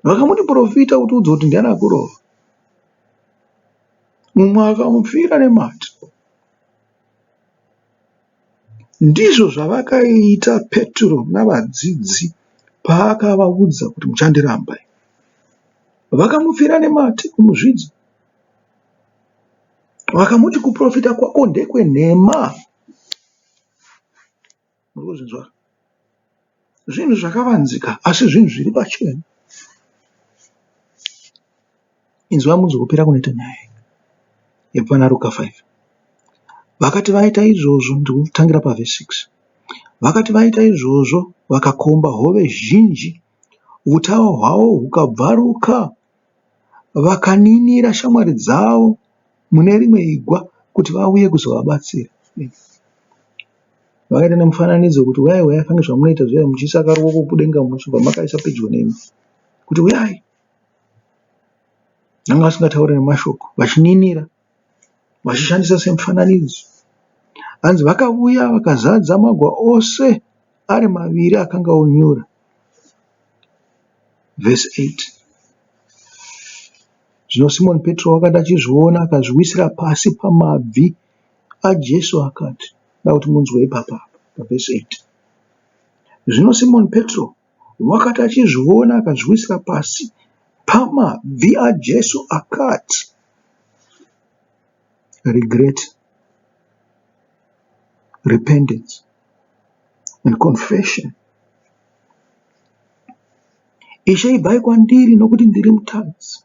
Vakamuti profita utiudze kuti ndiani akurova. Mumwe akamupfira nemate. Ndizvo zvavakaita Petro navadzidzi paakavaudza kuti muchandiramba. Vakamupfira nemate kumuzvidza. Vakamuti kuprofita kwako ndekwenhema. Muri kuzvinzwa? Zvinhu zvakavanzika asi zvinhu zviri pachena. Inzwai munzwe kupera kunoita nyaya iyi yepana Ruka 5. Vakati vaita izvozvo, ndiri kutangira pavhesi 6. Vakati vaita izvozvo, vakakomba hove zhinji, utava hwavo hukabvaruka. Vakaninira shamwari dzavo mune rimwe igwa kuti vauye kuzovabatsira. Vakaita nemufananidzo kuti uyai uyai fange zvamunoita zviya muchiisa karuoko kudenga muchibva makaisa pedyo nemi kuti uyai. Vanga vasingatauri nemashoko vachininira vachishandisa semufananidzo. Hanzi vakavuya vakazadza magwa ose ari maviri akanga onyura. Vhesi 8. Zvino Simoni Petro wakati achizviona akazviwisira pasi pamabvi aJesu akati, da kuti munzwe ipapa apa pavhesi 8. Zvino Simoni Petro wakati achizviona akazviwisira pasi pamabvi aJesu akati, regret, repentance and confession. Ishe ibvai kwandiri nokuti ndiri mutadzi.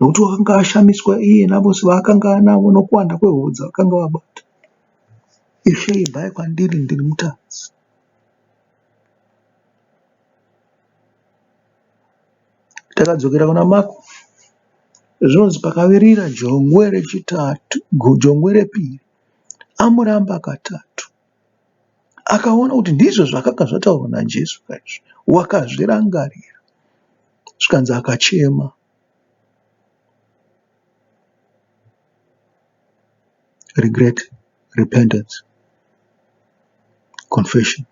Nokuti wakanga ashamiswa iye navose vaakanga anavo nokuwanda kwehove dzavakanga vabata. Ishe ibvai kwandiri ndiri mutadzi. Takadzokera kuna Marko zvinonzi pakavirira jongwe rechitatu, jongwe repiri amuramba katatu. Akaona kuti ndizvo zvakanga zvataurwa naJesu kaizvi, wakazvirangarira zvikanzi akachema. Regret, repentance, confession.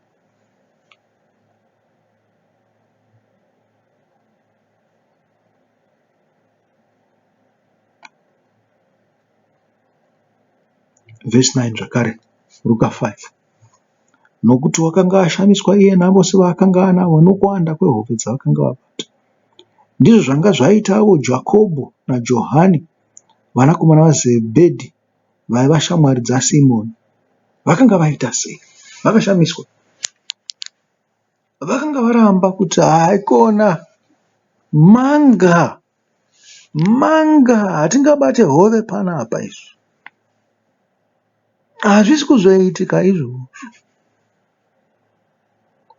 Vhesi 9 zvakare, Ruka 5. Nokuti wakanga ashamiswa iye navose vaakanga anavo nokuwanda kwehove dzavakanga vabata. Ndizvo zvanga zvaitavo Jakobho naJohani vanakomana vaZebhedhi vaiva shamwari dzaSimoni. Vakanga vaita sei? Vakashamiswa. Vakanga varamba kuti haikona manga manga hatingabate hove panapa izvi. Hazvisi kuzoitika izvozvo.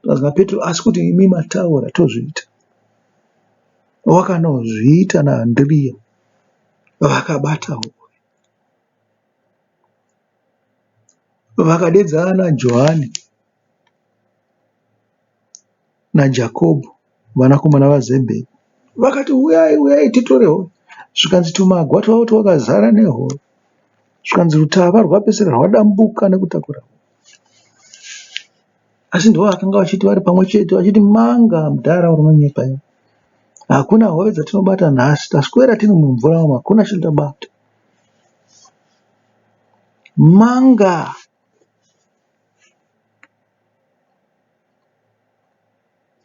Zvikanzi naPetro asi kuti imi mataura tozviita. Wakanozviita naAndiriya vakabata hove. Vakadedzana Johani naJakobho vanakomana vaZebhedhi vakati uyai uyai titore hove. Zvikanzi tumagwa twavo twakazara nehove. Zvikanzi rutava rwapedzisira rwadambuka nekutakura hove. Asi ndivo vakanga vachiti vari pamwe chete vachiti manga mudhara unonyepa iwe. Hakuna hove dzatinobata nhasi taswera tiri mumvura umu hakuna chatabata. Manga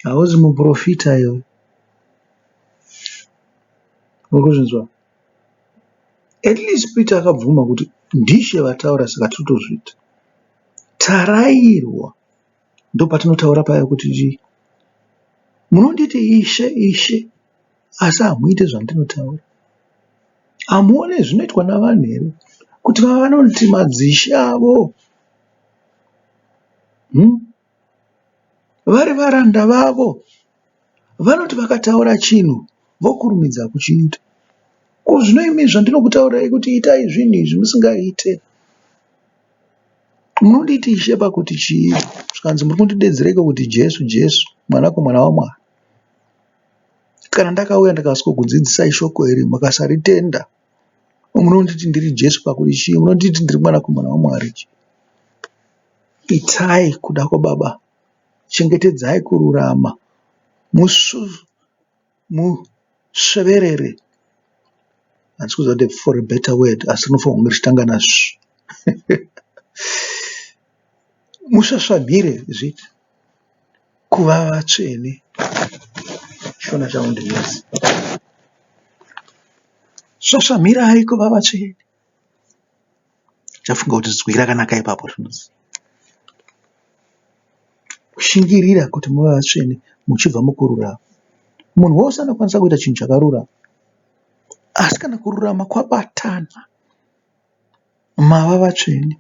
hauzi muprofita iwe. Uri kuzvinzwa? At least Peter akabvuma kuti ndishe vataura saka totozviita. Tarairwa ndopatinotaura paya kuti chii? Munonditi ishe ishe asi hamuite zvandinotaura. Hamuone zvinoitwa navanhu here kuti vanoti madzishe avo hmm? vari varanda vavo vanoti vakataura chinhu vokurumidza kuchiita. Ko zvino imi zvandinokutaurirai kuti itai zvinhu izvi musingaite munonditi ishe pakuti chii? Zvikanzi muri kundidedzereiko kuti Jesu Jesu mwanakomana waMwari. Kana ndakauya ndikasvikokudzidzisai shoko iri mukasaritenda munonditi ndiri Jesu pakuti chii? Munonditi ndiri mwanakomana waMwari chii? Itai kuda kwaBaba, chengetedzai kururama, musveverere handisi kuziva kuti for a better word asi rinofanirwa kunge richitanga nasv musvasvamhire zviiti kuva vatsvene shona changu ndinetsi svasvamhirai kuva vatsvene Chafunga kuti zwi rakanaka ipapo rinonzi kushingirira kuti muve vatsvene muchibva mukururama. Munhu wose anokwanisa kuita chinhu chakarurama asi kana kururama kwabatana mava vatsvene.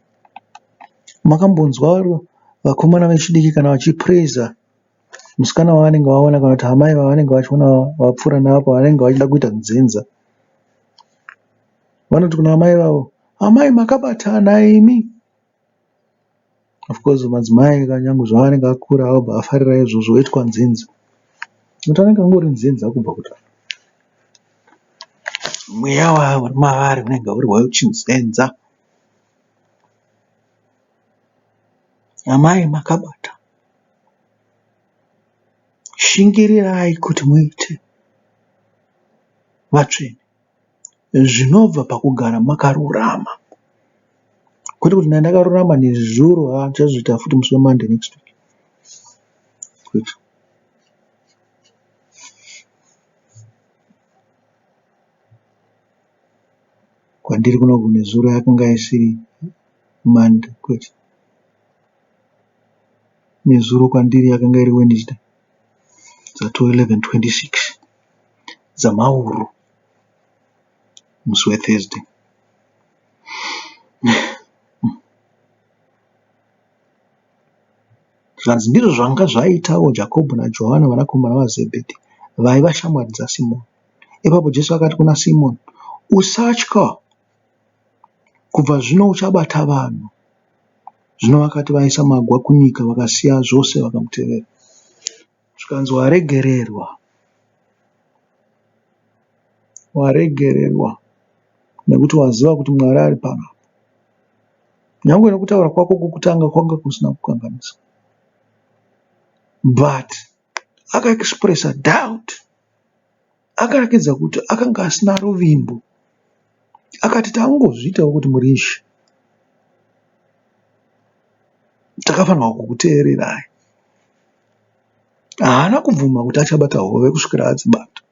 Makambonzwa vakomana vechidiki kana vachipraiser musikana wavanenge vaona kana kuti amai vavanenge vachiona vapfuura navo pavanenge vachida kuita nzenza. Vanoti kuna amai vavo, amai makabatana imi. Of course madzimai nyangwe zvavanenge vakura vobva vafarira izvozvo voitwa nzenza. Nokuti anenge angori nzenza kubva kudhara. Mweya uri mavari unenge uri wechinzenza. Amai makabata. Shingirirai kuti muite vatsvene zvinobva pakugara makarurama. Kwete kuti ndandakarurama nezuro haa ndichazoita futi musi weMonday next week. Kwete. Kwandiri kunoku nezuro yakanga isiri Monday kwete. Nezuro kwandiri yakanga iri Wednesday dzato 11:26 dzamauro musi weThursday. Zvikanzi ndizvo zvanga zvaitawo Jakobho naJohani vanakomana vaZebhedhi vaiva shamwari dzaSimoni. Ipapo Jesu akati kuna Simoni, Usatya, kubva zvino uchabata vanhu. Zvino vakati vaisa magwa kunyika vakasiya zvose vakamutevera. Zvikanzi waregererwa, waregererwa nekuti waziva kuti Mwari ari panapa. Nyangwe nekutaura kwako kwekutanga kwanga kusina kukanganisa. But akaexpressa doubt. Akarakidza kuti akanga asina ruvimbo. Akati tangozviitawo kuti muri Ishe. Takafanirwa kukuteererai. Haana kubvuma kuti achabata hove kusvikira adzibata.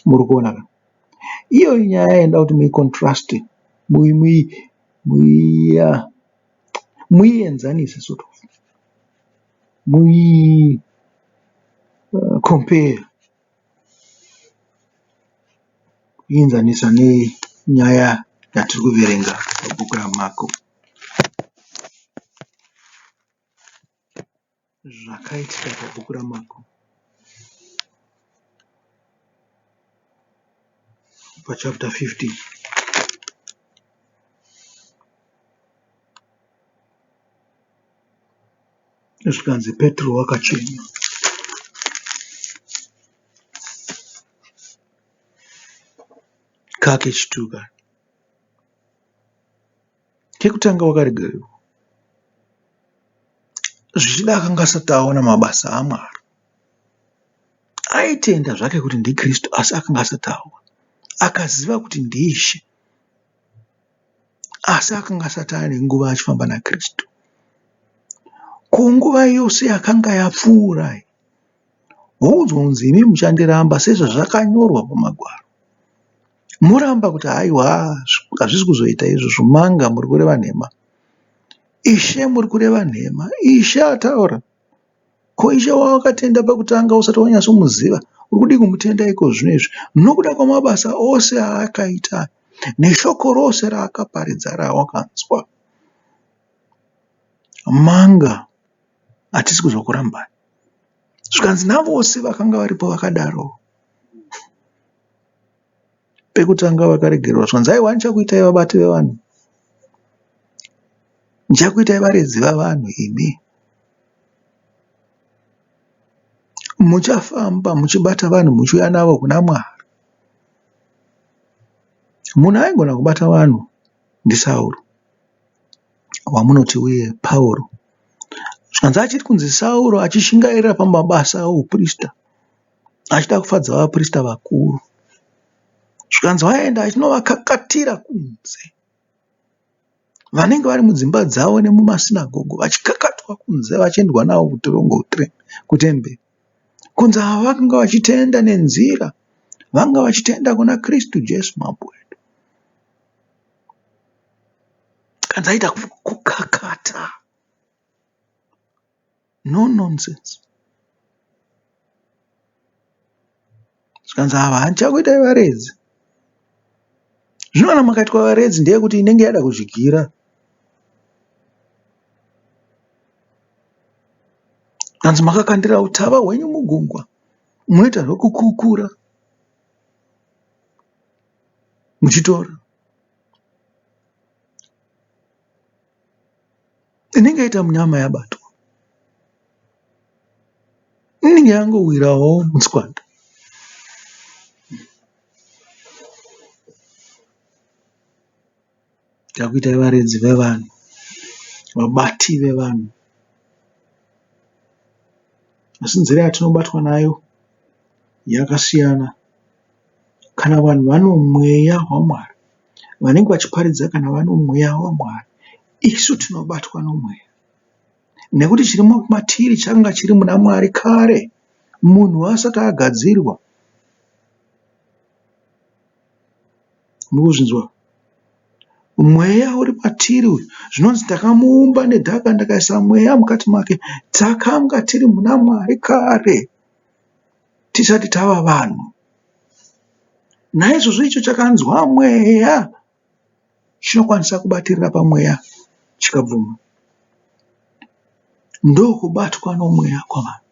Muri kuona ka? Iyoyi nyaya yaida kuti muicontraste, muienzanise sort of. Mui compare kuienzanisa nenyaya yatiri kuverenga pabhuku raMako. Zvakaitika pabhuku raMako pachapter 15. Zvikanzi Petro wakachena. Kakechituka. Kekutanga wakaregererwa. Zvichida akanga asati aona mabasa aMwari. Aitenda zvake kuti ndiKristu asi akanga asati aona. Akaziva kuti ndiIshe asi akanga asati ane nguva achifamba naKristu. Ko nguva yose yakanga yapfuura iyi, woudzwa kunzi imi muchandiramba sezvazvakanyorwa pamagwaro. Moramba kuti haiwa hazvisi kuzoita izvozvo manga muri kureva nhema. Ishe muri kureva nhema. Ishe ataura. Ko Ishe wawakatenda pakutanga usati wanyatsomuziva uri kudii kumutenda iko zvino izvi nokuda kwamabasa ose aakaita neshoko rose raakaparidza rawakanzwa. Manga hatisi kuzokurambai. Zvikanzi navose vakanga varipo vakadaro. Pekutanga vakaregererwa zvikanzi aiwa ndichakuitai vabati vevanhu. Ndichakuitai varedzi vavanhu imi. Muchafamba muchibata vanhu muchiuya navo kuna Mwari. Munhu aigona kubata vanhu ndiSauro wamunoti uye Pauro. Zvikanzi achiri kunzi Sauro achishingairira pamabasa ouprista achida kufadza vaprista vakuru. Zvikanzi waenda achinovakakatira kunze. Vanenge vari mudzimba dzavo nemumasinagogo vachikakatwa kunze vachiendwa navo kutirongo kutemberi. Kunzi ava vakanga vachitenda nenzira, vanga vachitenda kuna Kristu Jesu Mambo wedu. Kanzi aita kukakata. No nonsense. Zvikanzi ava handichakuitai varedzi. Zvino kana makaitwa varedzi ndeyekuti inenge yada kuzvigira. Hanzi makakandira utava hwenyu mugungwa munoita zvekukukura muchitora. Inenge yaita munyama yabatwa. Inenge yangowirawo mutswanda. Takuitai varidzi vevanhu. Vabati vevanhu. Asi nzira yatinobatwa nayo yakasiyana. Kana vanhu vano mweya waMwari, vanenge vachiparidza kana vano mweya waMwari, isu tinobatwa nomweya. Nekuti chiri matiri changa chiri muna Mwari kare munhu asati agadzirwa. Murikuzvinzwa? Mweya uri patiri uyu zvinonzi ndakamuumba nedhaka ndakaisa mweya mukati make. Takanga tiri muna Mwari kare tisati tava vanhu. Naizvozvo icho chakanzwa mweya chinokwanisa kubatirira pamweya chikabvuma. Ndokubatwa nomweya kwavanhu.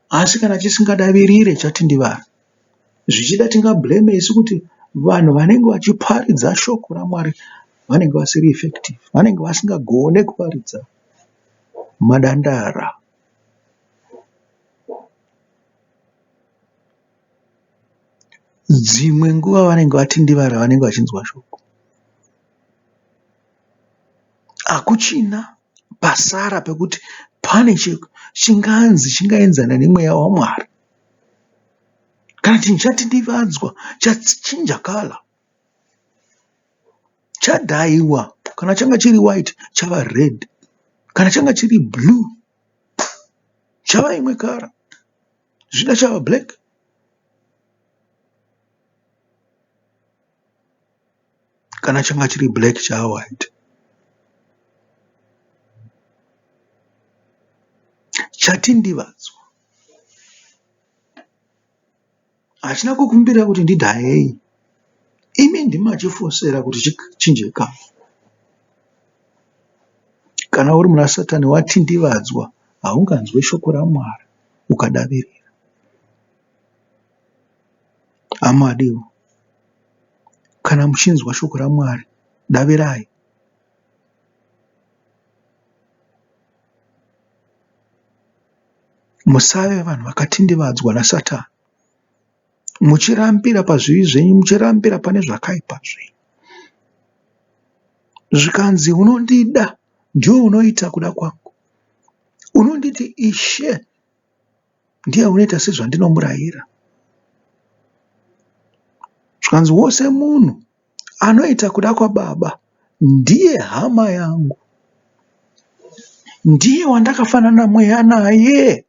Asi kana chisingadavirire chatindivara. Zvichida tingablame isu kuti vanhu vanenge vachiparidza shoko raMwari vanenge vasiri effective, vanenge vasingagone kuparidza madandara. Dzimwe nguva vanenge vatindivara vanenge vachinzwa shoko. Hakuchina pasara pekuti pane chinganzi chingaenzana nemweya waMwari. Kana chinhu chatindivadzwa chachinja kala, chadhaiwa kana changa chiri white chava red, kana changa chiri blue chava imwe kara, zvichida chava black. Kana changa chiri black chava white. Chatindivadzwa. Hachina kukumbira kuti ndidhayei. Imi ndimi machifosera kuti chichinje kala. Kana uri muna Satani watindivadzwa haunganzwe shoko raMwari ukadavirira. Hama adiwa, kana muchinzwa shoko raMwari davirai. Musave vanhu vakatindivadzwa naSatani muchirambira pazvivi zvenyu, muchirambira pane zvakaipa zvenyu. Zvikanzi unondida ndiwe unoita kuda kwangu, unonditi Ishe ndiye unoita sezvandinomurayira. Zvikanzi wose munhu anoita kuda kwababa ndiye hama yangu, ndiye wandakafanana mweya naye,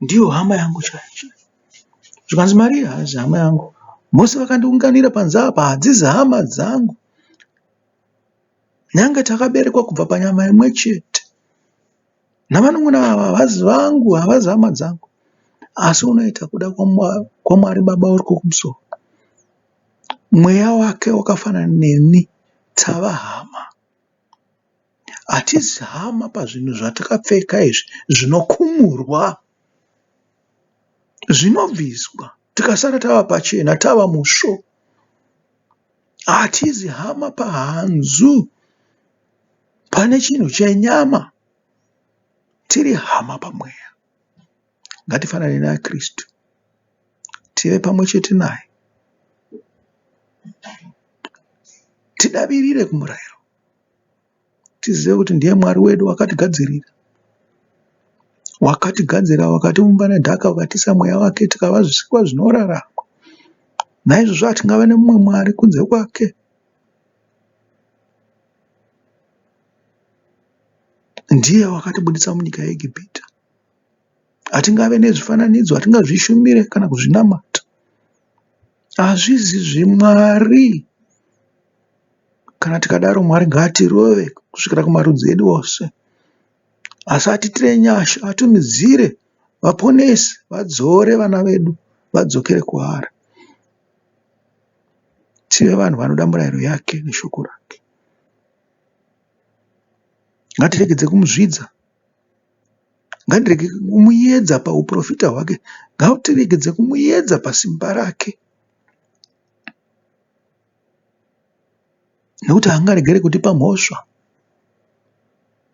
ndiyo hama yangu chaiyo. Zvikanzi Maria haazi hama yangu, vose vakandiunganira panze apa hadzizi hama dzangu, nyange takaberekwa kubva panyama imwe chete. Navanun'una ava havazi vangu, havazi hama dzangu, asi unoita kuda kwaMwari Baba uri kumusoro. Mweya wake wakafanana neni, tava hama. Hatizi hama pazvinhu zvatakapfeka izvi zvinokumurwa, zvinobviswa tikasara tava pachena, tava musvo. Hatizi hama pahanzu pane chinhu chenyama. Tiri hama pamweya. Ngatifanane naKristu. Tive pamwe chete naye. Tidavirire kumurayiro. Tizive kuti ndiye Mwari wedu wakatigadzirira. Wakatigadzira, wakatiumba nedhaka, ukatiisa mweya wake tikava zvisikwa zvinorarama. Naizvozvo hatingave nemumwe Mwari kunze kwake. Ndiye wakatibuditsa munyika yeEgipita. Hatingave nezvifananidzo, hatingazvishumire kana kuzvinamata. Hazvizi zvimwari. Kana tikadaro Mwari ngaatirove kusvikira kumarudzi edu ose. Asi atiitire nyasha, atumidzire vaponesi vadzore vana vedu vadzokere kwaari. Tive vanhu vanoda murayiro yake neshoko rake. Ngatiregedze kumuzvidza. Ngatirege kumuedza pauprofita hwake. Ngatiregedze kumuedza pasimba rake. Nekuti haangaregere kutipa mhosva.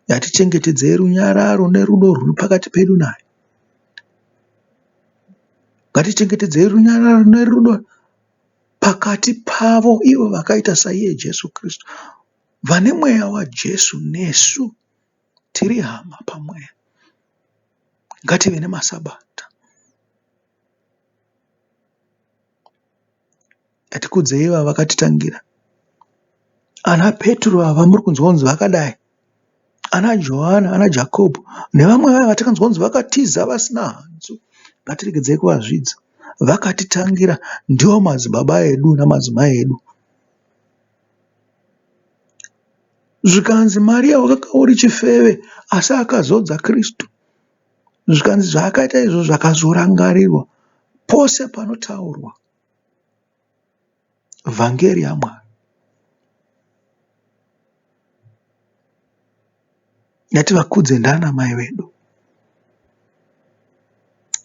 Ngatichengetedzei runyararo nerudo rwuri pakati pedu naye. Ngatichengetedzei runyararo nerudo. Pakati pavo ivo vakaita saiye Jesu Kristu vane mweya waJesu nesu tiri hama pamweya. Ngative nemaSabata. Ngatikudzei ivava vakatitangira. Ana Petro ava muri kunzwa kunzi vakadai, ana Johani, ana Jakobho nevamwe vaya vatakanzwa kunzi vakatiza vasina hanzu. Ngatiregedzei kuvazvidza. Vakatitangira ndivo madzibaba edu namadzimai edu. Zvikanzi Maria wakanga uri chifeve asi akazodza Kristu. Zvikanzi zvaakaita izvo zvakazorangarirwa pose panotaurwa vhangeri yaMwari. Ngativakudze ndana mai vedu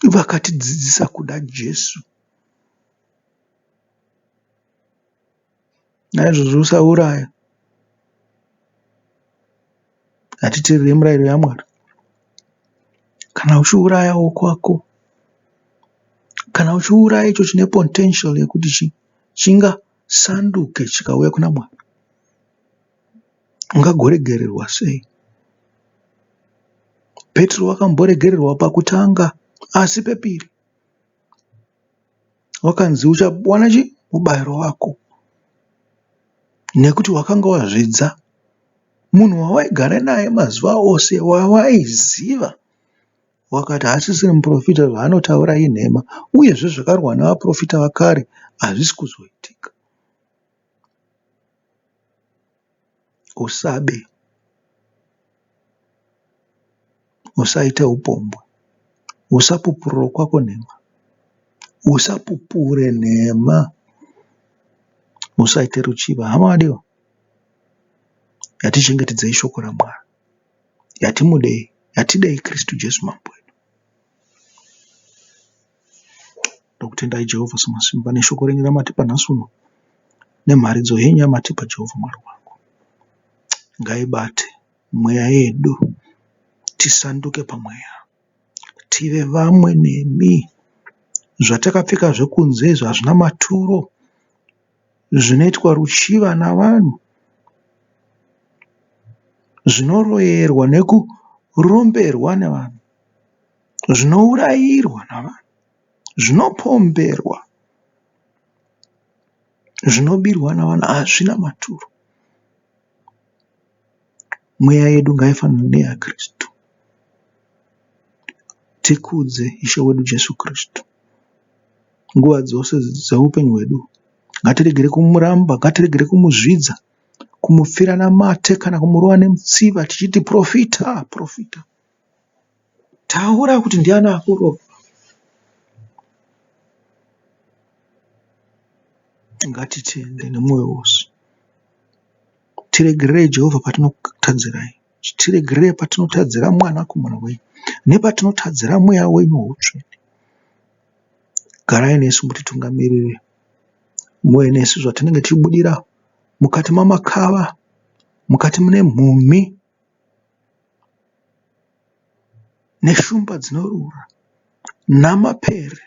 vakatidzidzisa kuda Jesu. Naizvozvo usauraya. Hatiteerere mirayiro yaMwari. Kana uchiuraya wokwako, kana uchiuraya icho chine potential yekuti chingasanduke chikauya kuna Mwari, ungagoregererwa sei? Petro wakamboregererwa pakutanga asi pepiri wakanzi uchawana chi mubayiro wako nekuti wakanga wazvidza munhu wawaigara naye mazuva ose wawaiziva wakati haasisiri muprofita zvaanotaura inhema uyezve zvakarwa nevaprofita vakare hazvisi kuzoitika. Usabe. Usaite upombwe. Usapupurire kwako nhema. Usapupure nhema. Usaite ruchiva. Hama vadiwa, ngatichengetedzei shoko raMwari. Ngatimudei, ngatidei Kristu Jesu Mambo wedu. Ndokutendai Jehovha Samasimba neshoko renyu ramatipa nhasi uno nemharidzo yenyu yamatipa Jehovha Mwari wangu. Ngaibate mweya yedu tisanduke pamweya tive vamwe nemi. Zvatakapfeka zvekunze izvi hazvina maturo zvinoitwa ruchiva navanhu zvinoroyerwa nekuromberwa nevanhu. Zvinourayirwa navanhu, zvinopomberwa, zvinobirwa navanhu hazvina maturo. Mweya yedu ngaifanane neyaKristu. Tikudze Ishe wedu Jesu Kristu nguva dzose dzeupenyu hwedu. Ngatiregere kumuramba, ngatiregere kumuzvidza, kumupfira namate kana kumurova nemutsiva tichiti profita, profita. Taura kuti ndiani akurova. Ngatitende nemwoyo wose. Tiregererei Jehovha patinokutadzirai. Tiregererei patinotadzira mwanakomana wenyu nepatinotadzira mweya wenyu woutsvene. Garai nesu mutitungamirire. Muve nesu zvatinenge tichibudira mukati mamakava, mukati mune mhumhi. Neshumba dzinorura namapere.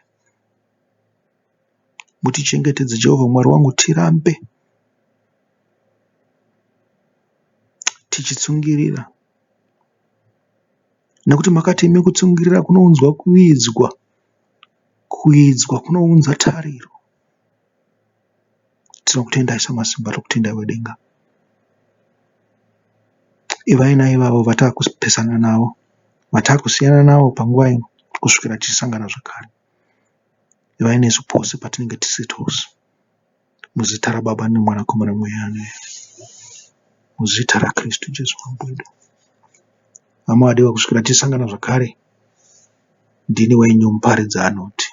Mutichengetedze Jehovha Mwari wangu tirambe tichitsungirira nekuti makati imi kutsungirira kunounzwa kuidzwa, kuidzwa kunounza tariro. Tinokutendai samasimba tokutendai wedenga. Ivai naivavo vatakupesana navo, vatakusiyana navo panguva ino kusvikira tichisangana zvakare. Ivai nesu pose patinenge tisiri tose. Muzita raBaba neMwanakomana neMweya Mutsvene. Muzita raKristu Jesu Mambo wedu. Hama vadiwa kusvikira tichisangana zvakare, ndini wenyu muparidzi anoti.